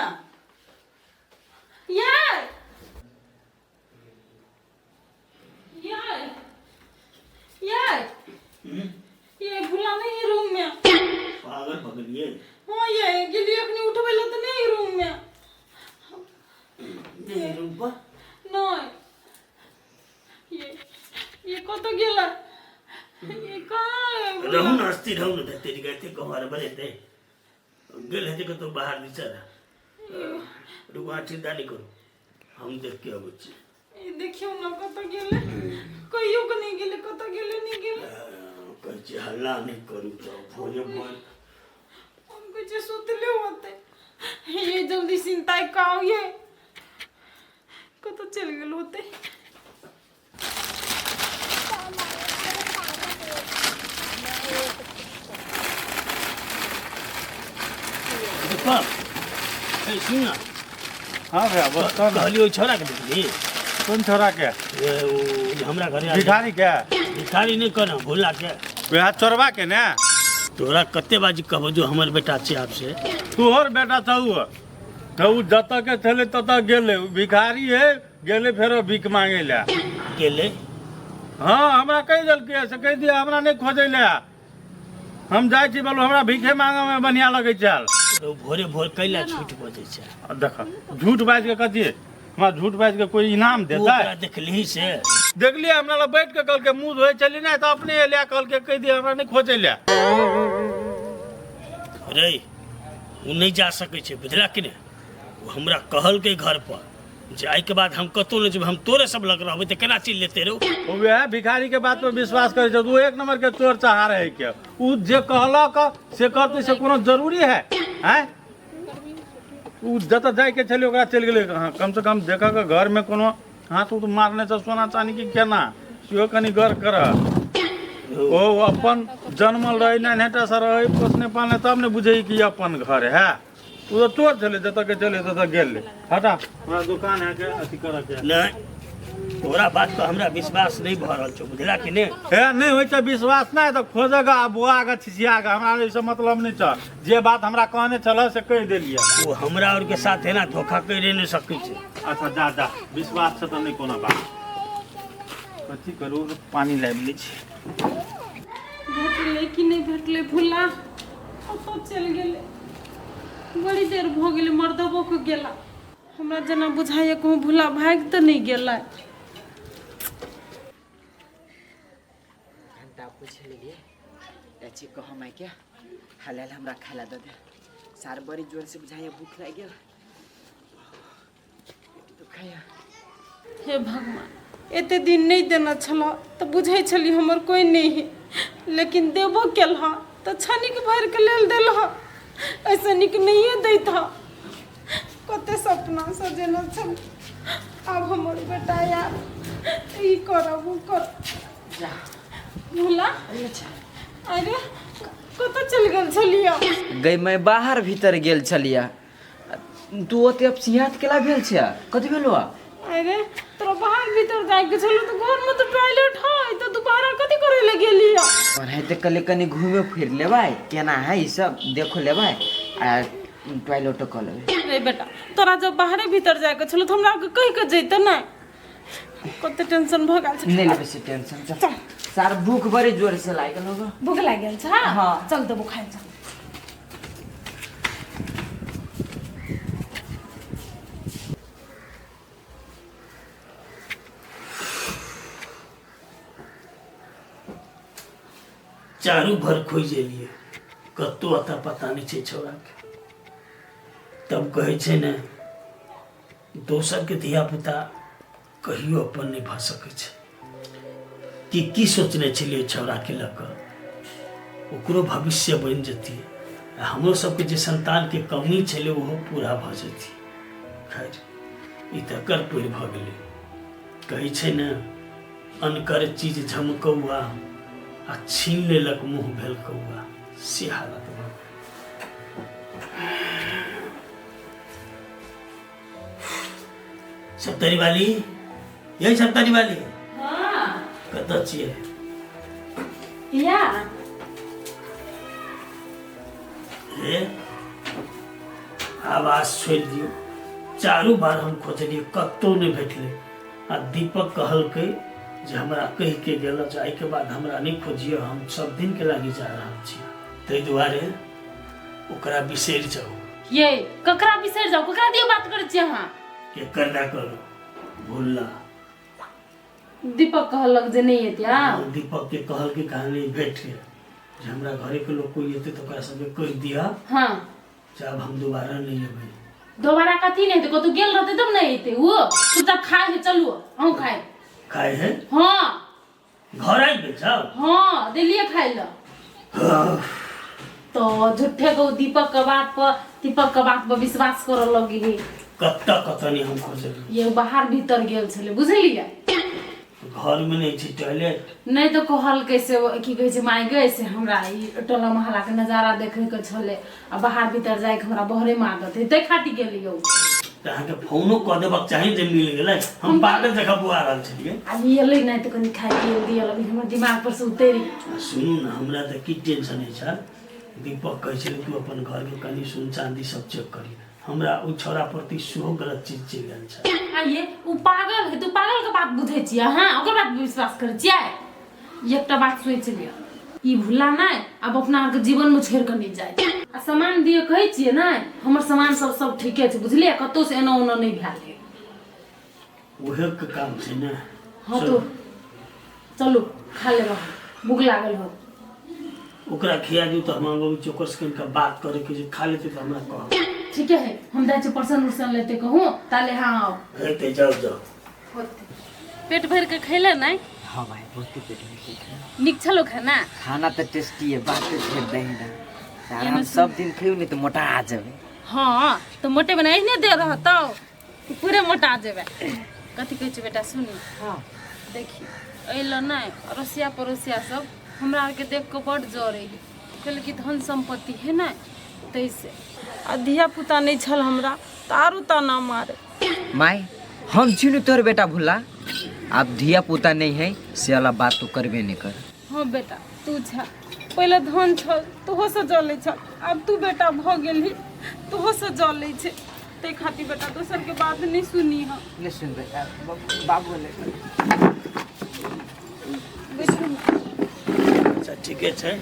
यार। यार यार, ये भुला नहीं है रूम में। पागल भऽ गेलियै? हाँ, ये गेलिए अखनी उठबै ला तऽ नहीं रूम में। नहि रूम पर? नहीं। ये कतऽ गेला? ये कहाँ है भुला? रहू न अस्थिर रहू न तेरी गए कहर बने ते गेल हेतै कतौ बाहर दिशा रुकू अहाँ चिंता नहि करू हम देख के अबै छी। ई देखियौ ने कतऽ गेलै, कहियो के नहि गेलै, कतऽ गेलै नहि गेलै। कहै छी हल्ला नहि करू तऽ भोरे भोर हम कहै छियै सुतले होतै। ये जल्दी चिंता काउ ये कतऽ चलि गेल होतै। दीपक, ए सुन ना। हाँ भैया, बस तब कहलियो ओहि छौड़ा के देखली? कोन छोरा के? ए, ओ जे हमरा घरे आयल। भिखारी के? भिखारी नहि कहना, भोला के। वएह चोरबा के ने? तोरा कते बाजी कहबो जो हमर बेटा छै आब से। तोहर बेटा छौ उ। तऽ उ जतऽ के छलै ततऽ गेलै। उ भिखारी है, गेलै फेरो भीख मांगे लए। गेलै? हाँ, हमरा कहि देलकै से कहि दिया हमरा नहि खोजै लए, हम जाइ छी बोलू हमरा भीखे मांगे में बढ़िया लगै छै। ओ भोरे भोर कैला झूठ बजै छै? आ देख, झूठ बाजि के कथी हमरा झूठ बाजि के कोई इनाम तू देतै? ओकरा देखलिही से? देखलियै, हमरा लग बैठ के कहलकै मुँह धोइ छली नहि तऽ अपने एलै, कहलकै कहि दिया हमरा नहि खोजै लए। रे ओ नहि जा सकै छै, बुझला कि नहि? ओ हमरा कहलकै घर पर जे एहिके बाद हम कतहु नहि जेबै, हम तोरे सब लग रहबै, तऽ केना चलि जेतै रौ? ओ वएह भिखारी के बात पर विश्वास करै छै। ओ एक नंबर के चोर चहार है के उ जे कहलक से करतै से कोनो जरूरी है? आँय, उ जतऽ जाइके छलै ओकरा चलि गेलै। हाँ, कम से कम देखऽ के घर में कोनो हाथ उथ मारने छै सोना चानी की केना, सेहो कनि गौर कर। ओ अपन जन्मल रहै नान्हेटा से रहै पोसने पालने तब ने बुझै कि अपन घर है। ओ तऽ चोर छलै, जतऽ के छलै ततऽ गेलै। हटा, हमरा दुकान है के अथी करऽ के। नहि, तोरा बात पर हमरा विश्वास नहि भऽ रहल छौ, बुझला कि नहि? हे, नहि होइ छै विश्वास नहि तऽ खोजऽ गे आ बौआ के छिछिया के, हमरा एहिसँ मतलब नहि छै। जे बात हमरा कहने छलऽ से कहि देलियै। ओ हमरा आरके साथ एना धोखा करि नहि सकै छै। अच्छा जा जा, विश्वास छै तऽ नहि कोनो बात। कथी करू, पानि लाबि लै छी। भेटलै कि नहि भेटलै भुला? कतऽ चलि गेलै? बड़ी देर भऽ गेलै मर्दबो के गेला। हमरा जेना बुझाइए कहूँ भुला भागि तऽ नहि गेलै। घंटा पूछ लेलिए चाची कह माय के हाल हाल हमरा खाय ला दऽ दे, सार बड़ी जोर से बुझाइए भूख लागि गेल दुखाइए। हे भगवान, एते दिन नहि देने छलह तऽ बुझै छली हमर कोइ नहि है, लेकिन देबो केलह तऽ क्षणिक भरिके लेल देलह, एहिसँ नीक नहिए दैत। कते सपना सजेने छल, आब हमर बेटा आयल ई करब ओ करब। भोला, अरे कतऽ चलि गेल छलियै? गई मैं बाहर भीतर गेल छलियै। तू ओते अपसियात केला भेल छै? कथी भेलो? अरे तोरा बाहर भीतर जाइके छलो तऽ घरमे तऽ टॉयलेट है, तऽ तू बाहर कथी करे लए गेली? ओनाहिते कहले कनि घूमे फिर लेबै, केना है ई सब देखो लेबै आ टॉयलेटो कऽ लेबै। रे बेटा, तोरा जब बाहरे भीतर जाइके छलो तऽ हमरा कहि के जैते ने? कते टेंशन भऽ गेल छै। नहि लेबै से टेंशन, चल। सार भूख बड़ी जोर से लागि गेल होगा। भूख लागि गेल छै? हाँ। चल देबो खाइ चल। चारू भर खोजि एलियै, कतहु अता पता नहि छै छौड़ाके। तब कहै छै ने, दोसरके धियापुता कहियो अपन नहि भऽ सकै छै। कि की सोचने छलियै छौड़ाके लऽ कऽ, ओकरो भविष्य बनि जेतियै आ हमरो सबके जे सन्तानके कमी छलै ओहो पूरा भऽ जेतियै। खैर, ई तऽ एकर पैर भऽ गेलै। कहै छै ने, अनकर चीज झमकौआ आ छीन लेलक मुँह भेल कौआ, से हालत भऽ गेल। सप्तरी वाली, यही सप्तरी वाली। हाँ। कतऽ छियै? या। हे, आवाज छोड़ि दियौ। चारू बार हम खोजलियै, कतहु नहि भेटलै। आ दीपक कहलकै जे हमरा कहि के गेल जे एहिके बाद हमरा नहि खोजियौ, हम सब दिन के लागी जा रहल छी, ताहि दुआरे ओकरा बिसरि जाउ। ये ककरा बिसरि जाउ? ककरा दिया बात करै छी अहाँ? केकर दए करू? भुल्ला। दीपक कहलक जे नहि एतै आब। दीपक के कहल के कहानी भेट के जे हमरा घरे के लोग कोई एतै तऽ ओकरा सबके कहि दिअ हाँ जे आब हम दोबारा नहि एबै। दोबारा कथी नहि हेतै, कतौ गेल रहतै तब ने एतै ओ। चुपचाप खाय है, चलू अहूँ खाय। खाय है? हाँ। घर आबि गेल छौ? हाँ, देलियै खाय लए। तो झूठे को दीपक के बात पर, दीपक के बात पर विश्वास करऽ लगी। कतऽ कतऽ नहि हम खोजलियै। ये बाहर भीतर गेल छलै, बुझलियै? घर में नहीं छै टॉयलेट। नहि तऽ कहलकै से की कहै छै माय गै, से हमरा ई टोला मोहल्ला के नजारा देखै के छलै आ बाहर भीतर जाइके हमरा बहरे में आदत है, ताहि खातिर गेलियै। तऽ अहाँके फोनो कऽ देबाक चाही जे मिल गेलै। हम पागल जकाँ बुआ रहल छलियै। आब ई एलै नहि तऽ कनि खाय पियै लए दिअ, अभी हमर दिमाग पर से उतरि गेल। आ सुनू ने, हमरा तऽ की टेंशन अछि छल, दीपक कहै छलै तू अपन घरके कनि सोन चाँदी सब चेक करी, हमरा ओ छौड़ा प्रति सेहो गलत चीज चलि गेल छै। आइए ओ पागल है, तू पागल के बात बुझै छियै अहाँ, ओकर बात विश्वास करै छियै? एकटा बात सोचि लिअ, ई भुला नहि आब अपना आरके जीवन में छोड़ि कऽ नहि जाय। आ सामान दिअ कहै छियै ने, हमर सामान सब सब ठीके छै, बुझलियै? कतहु से एना ओना नहि भेल है। उहे के काम छै ने। हाँ तो चलू खा लेब, अहाँ भूख लागल हो। ओकरा खिया दियौ तऽ हम अबै छी ओकर से कनिका बात करे के जे खा लेतै तऽ हमरा कहब। ठीके है, हम जाइ छी परसन उर्सन लेते कहूँ ताले। हाँ आओ। हेतै, जाउ जाउ। होते पेट भरि के खैले नहि? हाँ भाई, बहुत पेट भर के खाना। नीक छलो खाना? खाना तऽ टेस्टी है, बात छोड़ दही ना यार, हम सब दिन खइयो नहीं तो मोटा जेबै। हाँ तऽ मोटे बना एहने दे रहतौ कि पूरे मोटा जेबै। कथी कहै छै बेटा, सुनी। हाँ। देखी, एहि लए नहि अड़ोसिया पड़ोसिया सब हमरा आरके देख कऽ बड्ड जरै है, कहलै कि धन सम्पत्ति है ने ताहिसँ। आ धिया पुता नहि छल हमरा तऽ आरो ताना मारे। माय, हम छी नु तोहर बेटा भुल्ला, आब धिया पुता नहीं है से वाला बात तू करबे नहीं कर। हाँ बेटा, तू छा, पहिले धन छल तोहोसँ जलै छल, आब तू बेटा भऽ गेलही तोहोसँ जलै छै। ताहि खातिर बेटा दोसरके बात नहि सुनी। हम नहीं सुनबै बाबू ले। बैठू। अच्छा ठीके छै।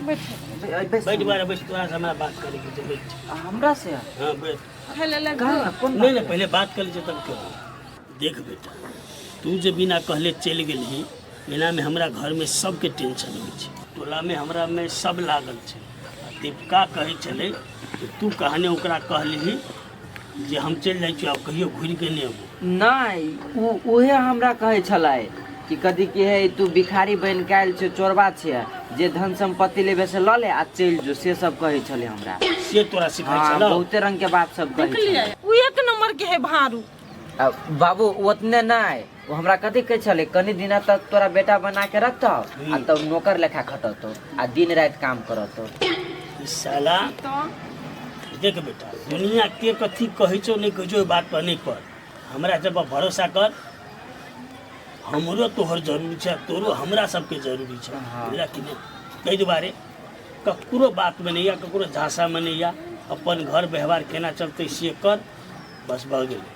बैठू। बैठ बारे बैठ, तोरा से हमरा बात करे के छै, बैठ। हमरा से? हाँ बैठ। खाय लए लग। कोन? नहीं नहीं, पहले बात कर लीजिए तब क्यों। देख बेटा, तू जे बिना कहले चलि गेलही, एनामे हमरा घरमे सबके टेंशन होइ छै, टोलामे हमरा मे सब लागल छै। आ दीपिका कहै छलै कि तू कहने ओकरा कहलिही जे हम चलि जाइ छी, आब कहियो घुरि के नहि अबू। नहीं, उ उहे हमरा कहै छलै कि कथी कि है तू भिखारी बनि के आयल छै, चोरबा छै, जे धन संपत्ति लेबे से लऽ ले आ चलि जो, से सब कहै छलै हमरा। से तोरा सिखाइ हाँ छलौ? बहुते रंग के बात सब कहै देखलियै, छलै। ओ एक नंबर के है भारू। आ बाबू ओतने नहि, ओ हमरा कथी कहै छलै, कनि दिना तक तोरा बेटा बना के रखतौ आ तब नौकर लेखा खटतौ आ दिन राति काम करतौ। ई साला। तऽ देख बेटा, दुनिया के कथी कहै छौ नहि कहै छौ ओहि बात पर नहि कर, हमरा सब पर भरोसा कर। हमरो तोहर जरूरी छै, तोरो हमरा सबके जरूरी छै। बुझला कि नहि? ताहि दुआरे ककरो बातमे नहि या ककरो झांसामे नहि या, अपन घर व्यवहार केना चलतै से कर, बस भऽ गेलै।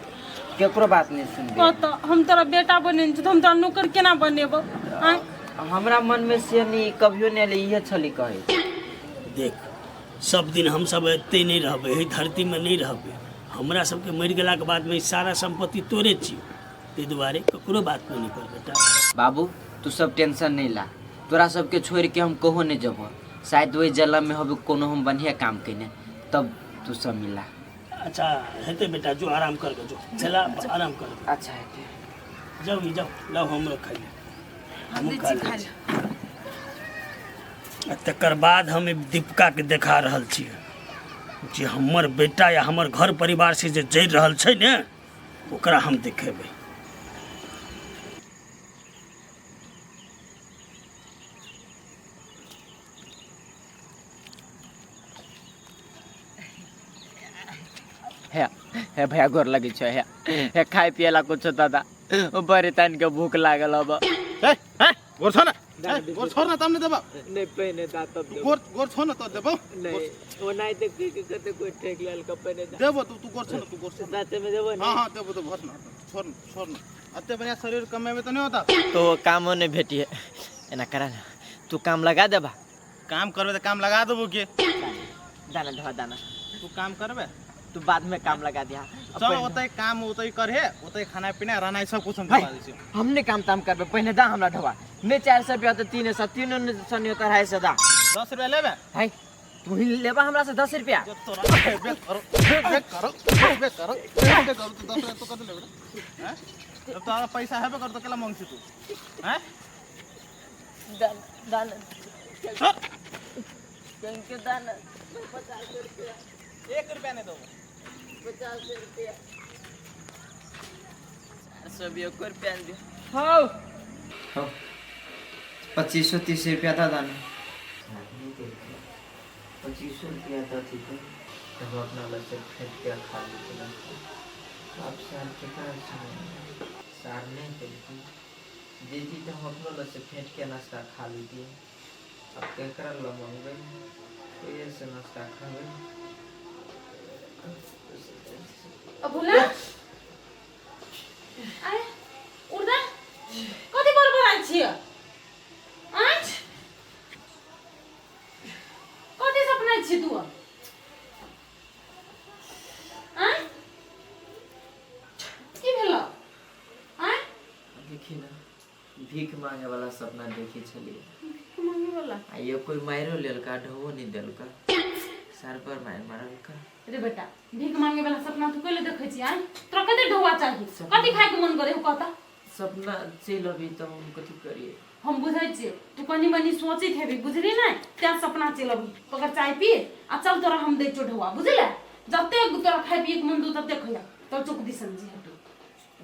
केकरो बात नहीं सुनबे। कह हम तोरा बेटा बनेने छी तऽ हम तोरा नौकर केना बनेबौ? आँय? हमरा मन में से नहीं कभियो नहीं एलै, इहे छली कहै। देख, सब दिन हमसब एतै नहि रहबै, एहि धरतीमे नहि रहबै। हमरा सबके मरि गेलाके बादमे ई सारा सम्पत्ति तोरे छियौ, ताहि दुआरे ककरो बातमे नहि पड़ बेटा। बाबू तू सब टेंशन नहीं ला, तोरा सबके छोड़ के हम कहो नहीं जबो, शायद वही जलम में होबे कोनो हम बढ़िया काम केने तब तू सब मिला। अच्छा हेतै बेटा, जो आराम कर के जो चला, आराम कर। अच्छा हेतै। जाउ ई जाउ, लाउ हमरो खाइ ले। हम दै हमहूँ खा छी लै खाय छी। लए। आ तकर बाद हम दीपिकाके देखा रहल छियै जे हमर बेटा या हमर घर परिवार से जे जरि रहल छै ने, ओकरा हम देखेबै। हे हे भैया, गोर लगे छो। हे हे, खाय पिए ला कुछ दादा, बड़ी तान के भूख लागल अब। ए ए, गोर छोड़ ना, ए, गोर छोड़ ना तब ने देबो। नहीं पहिने दा तब तू गोर गोर छोड़ ना तो देबो। नहीं, ओनाहि ते के के कते कोई ठेक लेल के पहिने दा। देबो, तू तू गोर छोड़ ना, तू गोर छोड़ ना। साथे में देबो? हाँ हाँ, देबो तो। भर ना, छोड़ ना, छोड़ ना। अते बढ़िया शरीर कमेबे तो नहीं होता। तो कामो नहीं भेटी है, एना करा ना तू काम लगा देबा। काम करबे तो काम लगा देबो के। दाना धो दाना। तू काम करबे? तू बाद में काम लगा दिया। चल ओतै काम ओतै करहे, ओतै खाना पीना रहनाइ सब कुछ हम भाई, करवा दै छियौ। हमने काम ताम करबे, पहले दा हमरा ढवा नहीं 400 रुपया तो 300, 300 नहीं होता 250 दा। 10 रुपया लेबे? भाई तू ही लेबा हमरा से 10 रुपया। जब तोरा हेबे करो, हेबे करो, हेबे करो, हेबे करो, तू 10 रुपया तो कत लेबे रे? हैं? जब तोरा पैसा हेबे कर तो केला मांग छी तू? हैं? दान दान चल। के दान 50 रुपया। 1 रुपया नहीं दो। 50 रुपया। 400 भी एक रुपया दे। हाँ हो 2530 रुपया दा दान। 2500 रुपया दा थी तब अपना अलग से फेंट के खा लेते नाश्ता। अब सार केकरा से सार नहीं देलकै दीदी तो हम अपनो लग से फेंट के नाश्ता खा लेती। अब केकरा ल मंगबै कोई से नाश्ता खाबै। अब भोला आए उर्दा कथी बड़बड़ाइ छियै? आँय कथी सपनाइ छी तू? आँय की भेलौ? आँय देखी ना भीख मांगे वाला सपना देखी छलियै। भीख मांगे वाला? आ ये कोई मारो लेलका ढोबो नहीं देलका सर पर मार मारलका। रे बेटा भीख मांगे वाला सपना तू कैले देखै छी? आँय तोरा कते ढौआ चाही, कथी खाय के मन करे हो कहता? सपना चलि अभी तो हम कथी करिए? हम बुझै छियै तू कनी मनी सोचैत हेबी बुझली नै, तें सपना चलि अभी। पकड़ चाय पी आ चल तोरा हम दै छियौ ढौआ बुझले। जते तोरा खाय पिए के मन दू तते खइया, तब चौक दिसन जी हेतौ।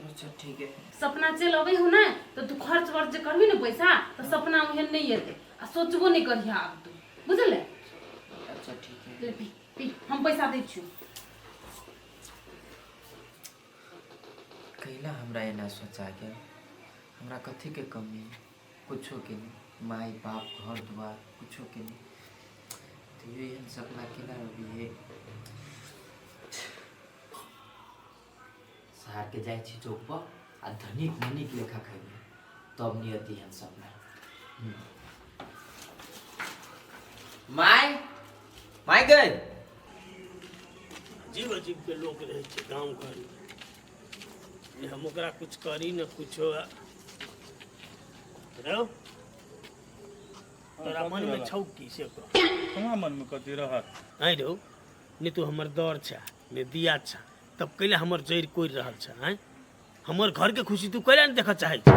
अच्छा ठीक है। सपना चलि अबै हो ने तो तू खर्च वर्च जे करबी ने पैसा तो सपना ओहन नहीं एतै आ सोचबो नहीं करिहा आब तू बुझले। अच्छा ठीक है। ले पी पी हम पैसा दै छियौ। कैला हमरा एना सोचा गेल, हमरा कथी के कमी है? कुछो के नहीं, माई बाप घर द्वार कुछो के नहीं, तो एहन सपना केना अभी है? शहर के जाइ छी चौक पर आ धनिक मनिक लेखा खैबे तब नहीं अती एहन सपना। My my गए अजीब अजीब के लोग रहै छै गाँव घरमे, जे हम ओकरा कुछ करी न कुछो। रौ तोरा मनमे छौ की से कह। हमरा मनमे कथी रहत? आँय रौ, नहि तू हमर दर छ ने दिया छ, तब कैला हमर जड़ि कोरि रहल छ? आँय हमर घरके खुशी तू कैला नहि देखऽ चाहै छ?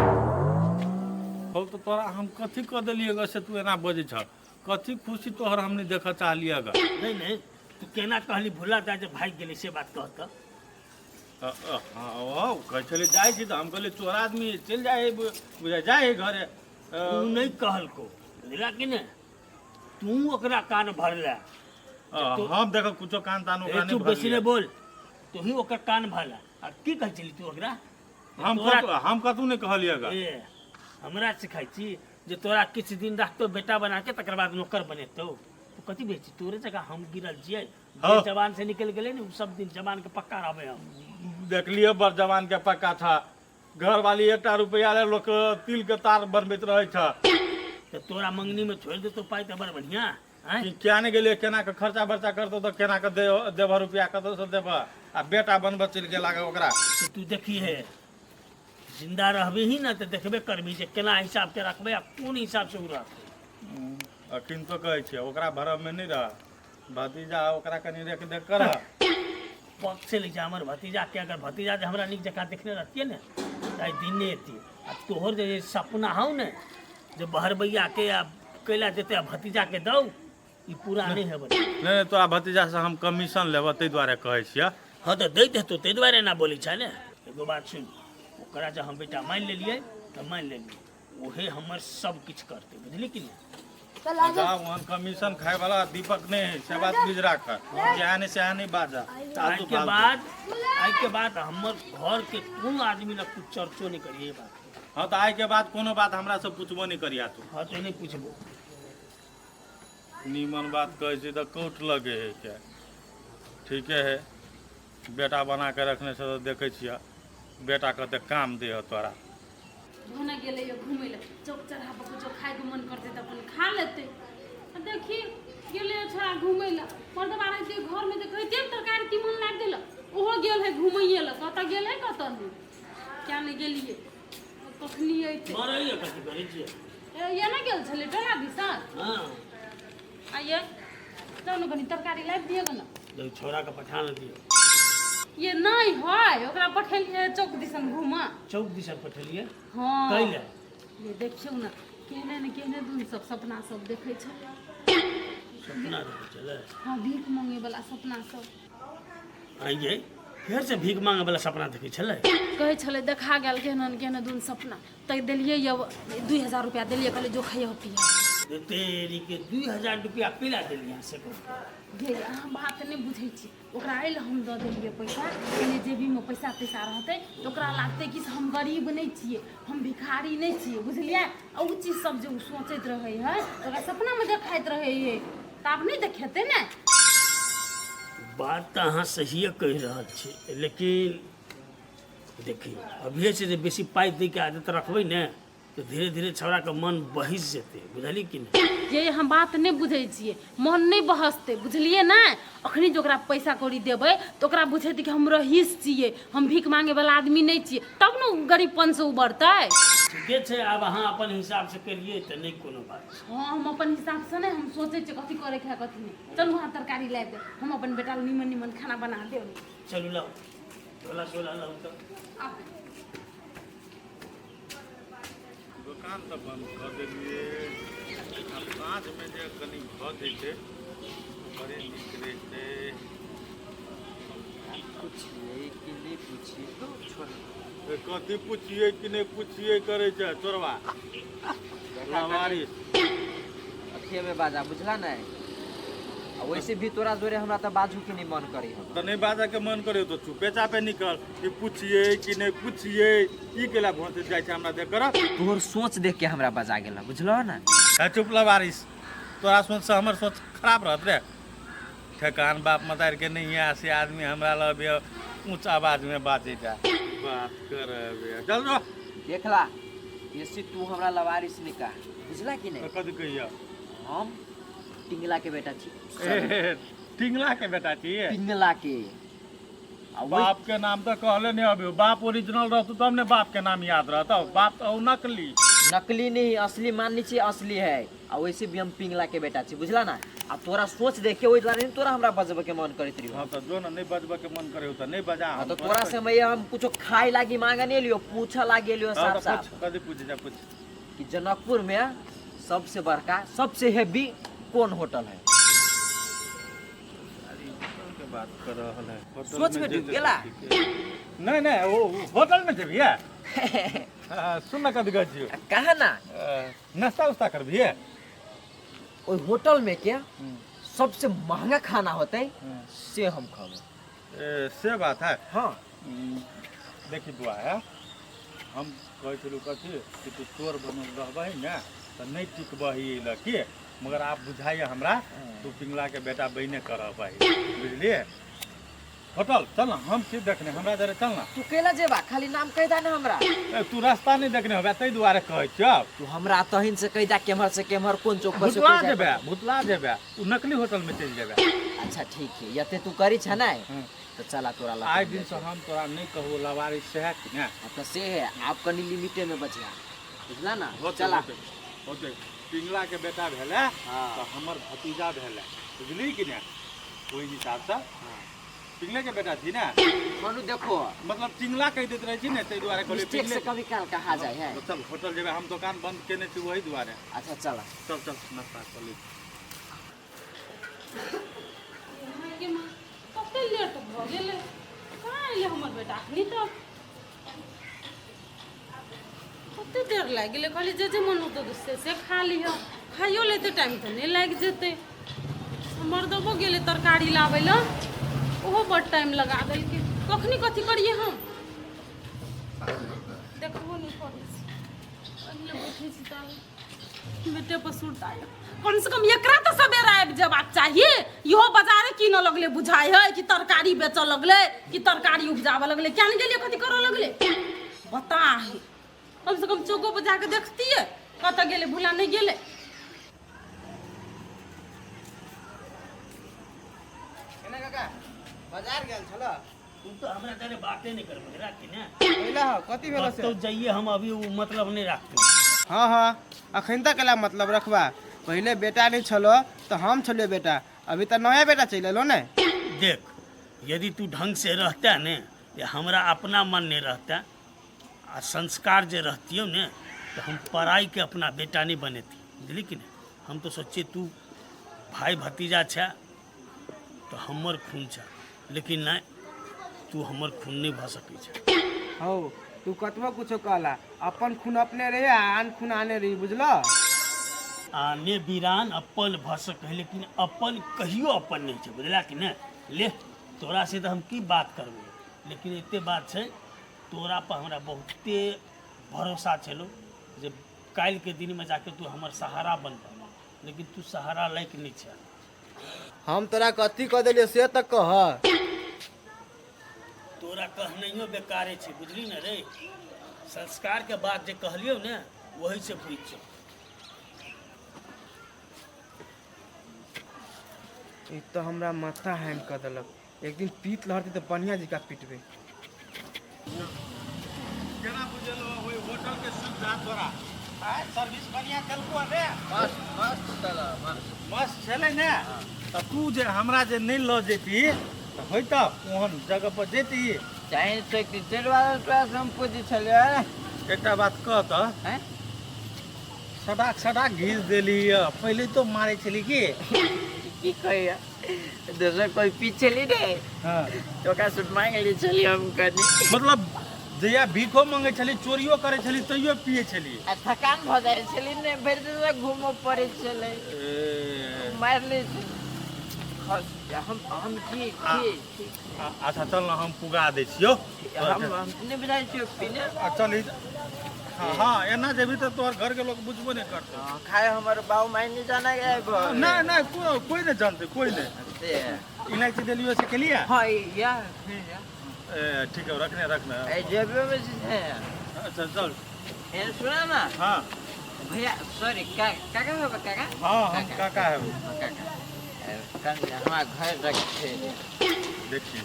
हौ तो तोरा हम कथी कऽ देलियै ग से तू एना बजै छ? कथी खुशी तोहर हम नहि देखऽ चाहलियै ग? नहीं नहीं तू केना कहली भुला दा जे भागि गेलै से बात कह तऽ। हँ कहै छलै जाइ छी तऽ हम कहलियै चोर आदमी चलि जाइ है बुझाइ जाइ है घरे। तू नहि कहलको बुझला कि नहि? तू ओकरा कान भरला। हम देख कुछो कान तान ओकरा नहीं। चुप बेसी नहि बोल, तू ही ओकर कान भरला। आ की कहै छली तू ओकरा? हम कतहु नहि कहलियै ग। ए हमरा सिखाइ छी जे तोरा किछु दिन रखतो बेटा बना के तकर बाद नौकर बनेतौ। तू कथी बेची? तोरे जगह हम गिरल छियै। हाँ। जवान से निकल गेलै ने सब दिन जवान के पक्का रहबै हम। देखलियै बड़ जवान के पक्का था, घरवाली एकटा रुपया ले लोक तिल के तार बनबैत रहै छ। तऽ तोरा मंगनी में छोड़ि देतौ पाइ तऽ बड़ बढ़िया। कि किया नहि गेलियै, केना के खर्चा बर्चा करतौ तऽ केना के देबह रुपया, कतौ से देबह? आ बेटा बनबऽ चलि गेला ओकरा। तऽ तू देखी हे जिंदा रहबी ही ना तऽ देखबे करबी जे केना हिसाब के रखबै आ कोन हिसाब से ओ रहतै। अखन तो कहै छियै ओकरा भरममे नहि रह, भतीजा ओकरा कनि रेख देख कर। पक से ले जा हमर भतीजा के, अगर भतीजा जे हमरा नीक जकाँ देखने रहतियै ने तऽ आइ दिन नहि एतियै। आ तोहर जे सपना हौ ने जे बहरबैया के आ कैला जेतै आ भतीजा के दौ, ई पूरा नहि हेबै। नहि तोरा भतीजा से हम कमीशन लेबऽ ताहि दुआरे कहै छियै। हँ तऽ दैत हेतौ ताहि दुआरे एना बोलै छै ने। एगो बात सुन, ओकरा जे हम बेटा मानि लेलियै तऽ मानि लेलियै, ओहे हमर सब किछु करतै बुझली कि नहि? जा वहन कमीशन खाय वाला दीपक नहीं है से बात बुझ राख, जहाँ नहीं सह नहीं बाजा। आइ के बाद हमर घर के कोनो आदमी लग कुछ चर्चो नहीं करिए बात। हाँ तो आइ के बाद कोनो बात हमरा से पूछबो नहीं करिया तू। हाँ तो नहीं पूछबो। नीमन बात कहै छी तऽ कौट लगे है क्या? ठीके है, बेटा बना के रखने से तऽ देखै छियै बेटा कते काम दे है तोरा। भने गेलै यऽ घुमै लए चौक चढ़ा पर कुछो खायके मन करतै तऽ अपन खा लेतै। आ देखी गेलै छोड़ा घुमै लए, मर्दबा रहितै घरमे तऽ कहितियै ने तरकारी तीमन लागि देल। ओहो गेल है घुमैये लए, कतऽ गेल है कतऽ नहि, किया नहि गेलियै, कखनी अयतै। मरैया कथी करै छियै? ए, एना गेल छलै टोला दिसन। हँ। आइए जाउ ने, कनि तरकारी लाबि दिअ ने। जब छोड़ा के पठा ने दियौ। ये नहि है, ओकरा पठेलियै चौक दिसन घूमऽ। चौक दिसन पठेलियै? हँ। कै लए? ये देखियौ ने, केहने ने केहने दुन सब सपना सब देखै छलै। सपना देखै छलै? हँ, भीख मांगे वाला सपना सब। आइए फेर से भीख मांगे वाला सपना देखै छलै? कहै छलै देखा गेल केहन ने केहन दुन सपना, तै देलियै यौ 2000 रुपया देलियै, कहलियै जो खइयो पियो। तेरी के 2000 रुपया पिला देलियै से कहू? गे अहाँ बात नहि बुझै छी, ओकरा एहि हम दऽ देलियै पैसा, कहलियै जेबीमे पैसा तैसा रहतै तऽ ओकरा लागतै कि से हम गरीब नहि छियै, हम भिखारी नहि छियै, बुझलियै? आ ओ चीज सब जे ओ सोचैत रहै है, ओकरा सपनामे देखाइत रहै है, तऽ आब नहि देखेतै ने। बात तऽ अहाँ सहिए कहि रहल छी, लेकिन देखियौ अभिये से जे बेसी पाइ दैके आदत रखबै ने तऽ धीरे धीरे छौड़ाके मन बहसि जेतै, बुझलियै कि नहि? ये हम बात नहि बुझै छियै, मन नहि बहसतै, बुझलियै ने? अखनी जे ओकरा पैसा कौड़ी देबै तऽ ओकरा बुझेतै कि हम रहीस छियै, हम भीख मांगे वाला आदमी नहि छियै, तब ने ओ गरीबपनसँ उबरतै। ठीके छै, आब अहाँ अपन हिसाबसँ केलियै तऽ नहि कोनो बात छै। हँ, हम अपन हिसाबसँ नहि, हम सोचै छियै कथी करैके है कथी नहि। चलू अहाँ तरकारी लाबि देब, हम अपन बेटा लए नीमन नीमन खाना बना देब। चलू लाउ, झोला सोला लाउ तऽ। आब दोकान तऽ बन्द कऽ देलियै, आब साँझमे जे कनि भऽ जैतै तऽ बड़े नीक रहितै। पुछिए कि नहि पुछिए, तो छोड़। ए, कथी पुछियै कि नहि पुछियै करै छै चोरबा लवारिस? अथिए में बाजा, बुझला नहीं? आ वैसे भी तोरा जोरे हमरा तऽ बाजू के नहीं मन करी हम। तऽ नहि बाजऽके मन करे तऽ चुपे चापे निकल। ई पुछियै कि नहि पुछियै, ई केला घोंच जाइ छै हमरा देख कर? तोहर सोच देख के हमरा बजा गेल, बुझलो ना? है चुप लवारिस, तोरा सोच से हमर सोच खराब रहत रे? ठेकान बाप मतार के नहीं है से आदमी हमरा लग ऊंच आवाज में बाजे जा बात कर। चल रो। देखला बेसी तू हमरा लवारिस निका, बुझला कि नहीं? कथी कहिया? हम टिंगला के बेटा छी। ए, टिंगला के बेटा छी? टिंगला के। आ वही बाप के नाम तो कहले नहीं अभी। बाप ओरिजिनल रहतौ तब ने बाप के नाम याद रहतौ, बाप तो नकली। नकली नहीं, असली माननी छी, असली है। आ वैसे भी हम पिंगला के बेटा छी, बुझला ना? आ तोरा सोच देख के ओहि दुआरे नहीं तोरा हमरा बजबे के मन करैत रहियो। हाँ, तो जो ना, नहीं बजबे के मन करे तो नहीं बजा। हाँ, तो तोरा से मैं हम कुछो खाए लागी मांगे नहीं लियो, पूछा लागी लियो। हाँ, साफ तो साफ। पूछ, कथी पूछे जा, पूछ। कि जनकपुर में सबसे बड़का सबसे हेवी कौन होटल है? अरे, होटल के बात कर रहल है? होटल सोच में डूब जेतै गेला? तऽ ठीके। नहीं नहीं, वो होटल में जेबिए? हाँ, सुन ना, कथी कहै छियौ? कहा ना। नाश्ता उस्ता करबिए? ओहि होटल में के सबसे महंगा खाना होते से हम खाबो। ए, से बात है? हाँ। देखी बुआ है, हम कहै छलहुँ कथी कि तू चोर बनल रहबही ने तऽ नहि टिकबही एहि लऽ के, मगर आब बुझाइए हमरा तू पिंगला के बेटा बने कर रहबही, बुझलिए? होटल चल ना, हम छी देखने, हमरा जरे चल ना। तू केला जेबा? खाली नाम कहि दा ना हमरा। ए, तू रास्ता नहीं देखने होबे ताहि दुआरे कहै छियौ। तू हमरा तहिन से कहि दा केम्हर से केम्हर, कोन चौक पर से भुतला कोन जाय। जेबे, भुतला जेबे, ओ नकली होटल में चलि जेबे। अच्छा ठीक है, यते तू करी छ ना तो चला तोरा लग। आइ दिन से हम तोरा नहीं कहबो लवारी सएह कि ने? हाँ, तो से है, आप कनी लिमिटे में बचिया, बुझला ना? होते। चला। होते होते, पिंगला के बेटा भेलै तऽ हमर भतीजा भेलै, बुझली कि ने? ओहि हिसाबसँ पिंगले के बेटा छी ने। मनु देखो। मतलब चिंगला कहि दैत रहै छी ने, ताहि दुआरे कहलियै। मिस्टेक से पिंगले। कभी काल कहा जाए है। चल, होटल जेबै, हम दोकान बंद केने छी ओहि दुआरे। अच्छा चला। चल चल, नाश्ता कऽ लै। गे माँ, कते लेट भऽ गेलै, कहाँ एलै हमर बेटा अखनी तक? कते देर लागि गेलै। कहलियै जे जे मन होतौ से से खा लिहऽ, खाइयो लेते टाइम तऽ नहि लागि जेतै। मर्दबो गेलै तरकारी लाबै लए, ओहो बड टाइम लगा देलकै। कखनी कथी करियै हम देखबो नहि करै छी। पहिले बैठै छी तब बेटे पर सुरता। कम से कम एकरा तऽ सबेरा आबि जेबाक चाही। इहो बाजारे कीनऽ लगलै, बुझाइ है कि तरकारी बेचऽ लगलै कि तरकारी उपजाबऽ लगलै, किया नहि गेलियै, कथी करऽ लगलै बता है। कम से कम चौको पर जाके देखतियै कतऽ गेलै, भुला नहि गेलै। केना काका, बाजार गेल छल? तू तो हमरा तारे बाते नहीं करबे राखी ने। कैला हो, कथी भेलो से? कतौ जाइए हम अभी वो मतलब नहीं रखते। हाँ हाँ, अखन तक कैला मतलब रखबा? पहले बेटा नहीं छलो तो हम छलियो बेटा, अभी तो नया बेटा चलि एलो ने। देख यदि तू ढंग से रहता ने, या हमरा अपना मन नहीं रहता आ संस्कार जे रहतियो ने, तो हम पराई के अपना बेटा नहीं बनेती, बुझली कि नहीं? हम तो सोचे तू भाई भतीजा छे तो हमर खून छे, लेकिन नहीं, तू हमर खून नहीं भऽ सकै छे। हौ, तू कतबो कुछो कहला, अपन खून अपने रही आ आन खून आने रही, बुझलो? आने बिरान अपन भऽ सकै, लेकिन अपन कहियो अपन नहीं छे, बुझला कि नहीं? ले तोरा से तो हम की बात करबो, लेकिन एते बात छै तोरा पर हमरा बहुते भरोसा छलो जे काल्हि के दिन में जाके तू हमर सहारा बनबह, लेकिन तू सहारा लायक नहीं छे। हम तोरा कथी कह देलियो से तऽ कह। तोरा कहनैयो बेकारे छै, बुझली ने रे? संस्कार के बात जे कहलियो ने वही से बुझि जो। ई तो हमरा माथा हैंग कर देलक। एक दिन पीत लहरती तऽ बढ़िया जकाँ पिटबै। केना बुझेलो ओहि होटल के सुविधा तोरा? आय सर्विस बढ़िया केलको ने? मस्त मस्त तला मस्त मस्त छलै ने? तऽ तू जे हमरा जे नहि लऽ जैती तऽ होइतौ ओहन जगह पर जैती? चाहे सकती चलवा तोरा से हम पूछै छलियै। एकटा बात कह तऽ, हैं? सटाक सटाक घीच देली। पहिले तो मारै छली की? की कहिया, दोसर कोई पीछे ली रे। हाँ। तो ओकरा से मांग ली छलियै हम कनी। मतलब जहिया भीखो मंगै छली, चोरियो करै छली, तैयो पियै छली? आ थकान भऽ जाइ छलै ने, भरि दिन घूमऽ पड़ै छलै। ए, मारि लै छलै। खस हम की की की अच्छा चल न, हम पुगा दै छियौ। हम नहि बुझाइ छियौ पीने। आ चल हाँ हाँ, एना जेबही तऽ तोहर घर के लोग बुझबो नहि करतौ। हाँ, खाए हमर बाबू माय नहीं जाना गया। नहीं नहीं, कोई कोई नहीं जानते, कोई नहीं। से इलायची देलियो से केलिए? हाँ या या। ए, ठीक है, रखने रखने। ए जेबे में से है। अच्छा चल। ए सुना ना। हाँ भैया, सॉरी, का काका होगा काका? हाँ, हम काका है। हाँ, काका कल हमारा घर रखे। देखिए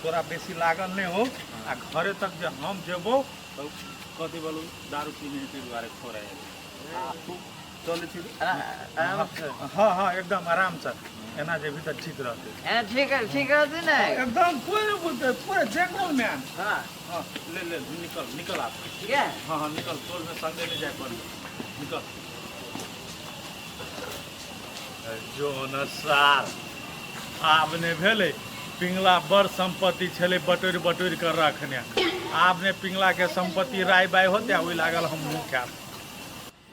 तोरा बेसी लागल नहीं हो आ घरे तक जे हम जेबो तऽ कथी बोलू दारू पीने हेतै दुआरे खोरे तू चलै छी। आराम से। हाँ हाँ, एकदम आराम से एना जेबही तऽ ठीक रहतै। ए ठीक है, ठीक रहते ना? एकदम, कोई नहीं बोलते, पूरा जेंटलमैन। हाँ हाँ, ले ले, निकल निकल आप। ठीक है। हाँ हाँ, निकल, टोल में संगे नहीं जाए पड़े, निकल। जो न सार आब ने भेलै, पिंगला बड़ संपत्ति छलै बटोरि बटोरि कर रखने, आब ने पिंगला के संपत्ति राय बाय होते ओहि लागल हम मुँह खायब।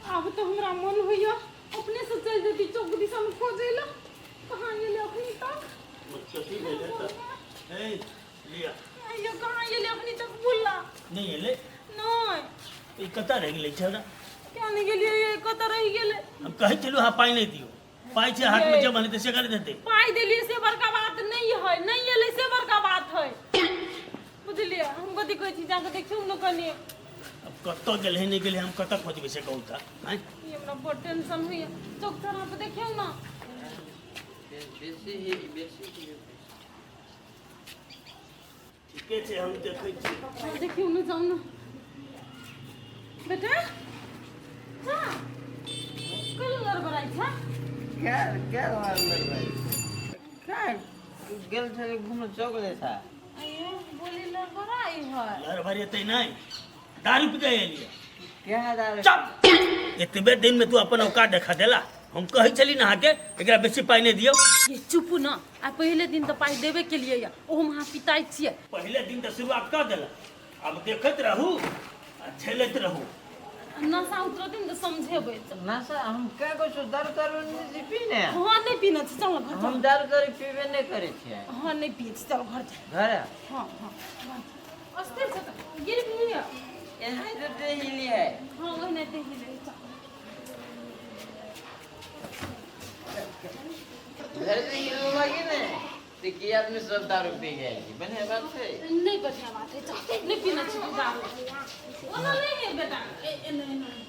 आब तऽ हमरा मन होइया अपने से चलि जैती चौक दिसन खोजै लए, कहाँ गेलै अखनी तक? कथी भेलै तऽ? ए लिअ। आइयो कहाँ गेलै अखनी तक बुल्ला? नहि एलै? नहि। ई कतऽ रहि गेलै छौड़ा? किया नहि गेलियै, कतऽ रहि गेलै? हम कहै छलहुँ अहाँ पाइ नहि दियौ, पाइ छै हाथमे जमा नहि तऽ से कर देतै। पाइ देलियै से बड़का बात नहि है, नहि एलै से बड़का बात है, बुझलियै? हम कथी कहै छी, जाकऽ देखियौ ने कनि। अब कतऽ गेलै नहि गेलै, हम कतऽ खोजबै से कहू तऽ? आँय ई हमरा बड़ टेंशन होइया, चौक चौराहा पर देखियौ ने। बेसी ही बेसी ही। ठीके छै, हम देखै छी। देखियौ ने, जाउ ने बेटा। जा कल लड़बड़ाइ छै। क्या क्या लड़बड़ाइ क्या गेल छलै घूमे चौक ले था? आइयो बोली लड़बड़ाइ है। लड़बड़ेतै नहि, दारू पी के एलियै? क्या दारू? चुप! एतबे दिन में तू अपन औकात देखा देला। हम कहै छली ने अहाँके एकरा बेसी पाइ नहि दियौ। ये चुप न, आ पहिले दिन तऽ पाइ देबे के लिए या ओहोमे अहाँ पिताइ छियै। पहिले दिन तऽ शुरुआत कऽ देला, आब देखैत रहू आ झेलैत रहू। नशा उतरतै ने तऽ समझेबै। नशा हम क्या कहै दारू तारू नहीं पीने। हाँ नहीं पीना छै, चल घर। हम दारू तारू पीबे नहीं करै छियै। हाँ नहीं पिए छी, चल घर चल। घर। हाँ हाँ, अस्थिर छै तऽ गिरबी। एनाहिते ते हिली है। हाँ ओहिनाहिते हिले, चल। घर से हिलने लगी ने तो की आदमी सब दारू पी गए, बढ़िया बात है? नहीं बढ़िया बात है, चल, नहीं पीना छै दारू। ओना नहीं है बेटा, ए ए नहीं नहीं।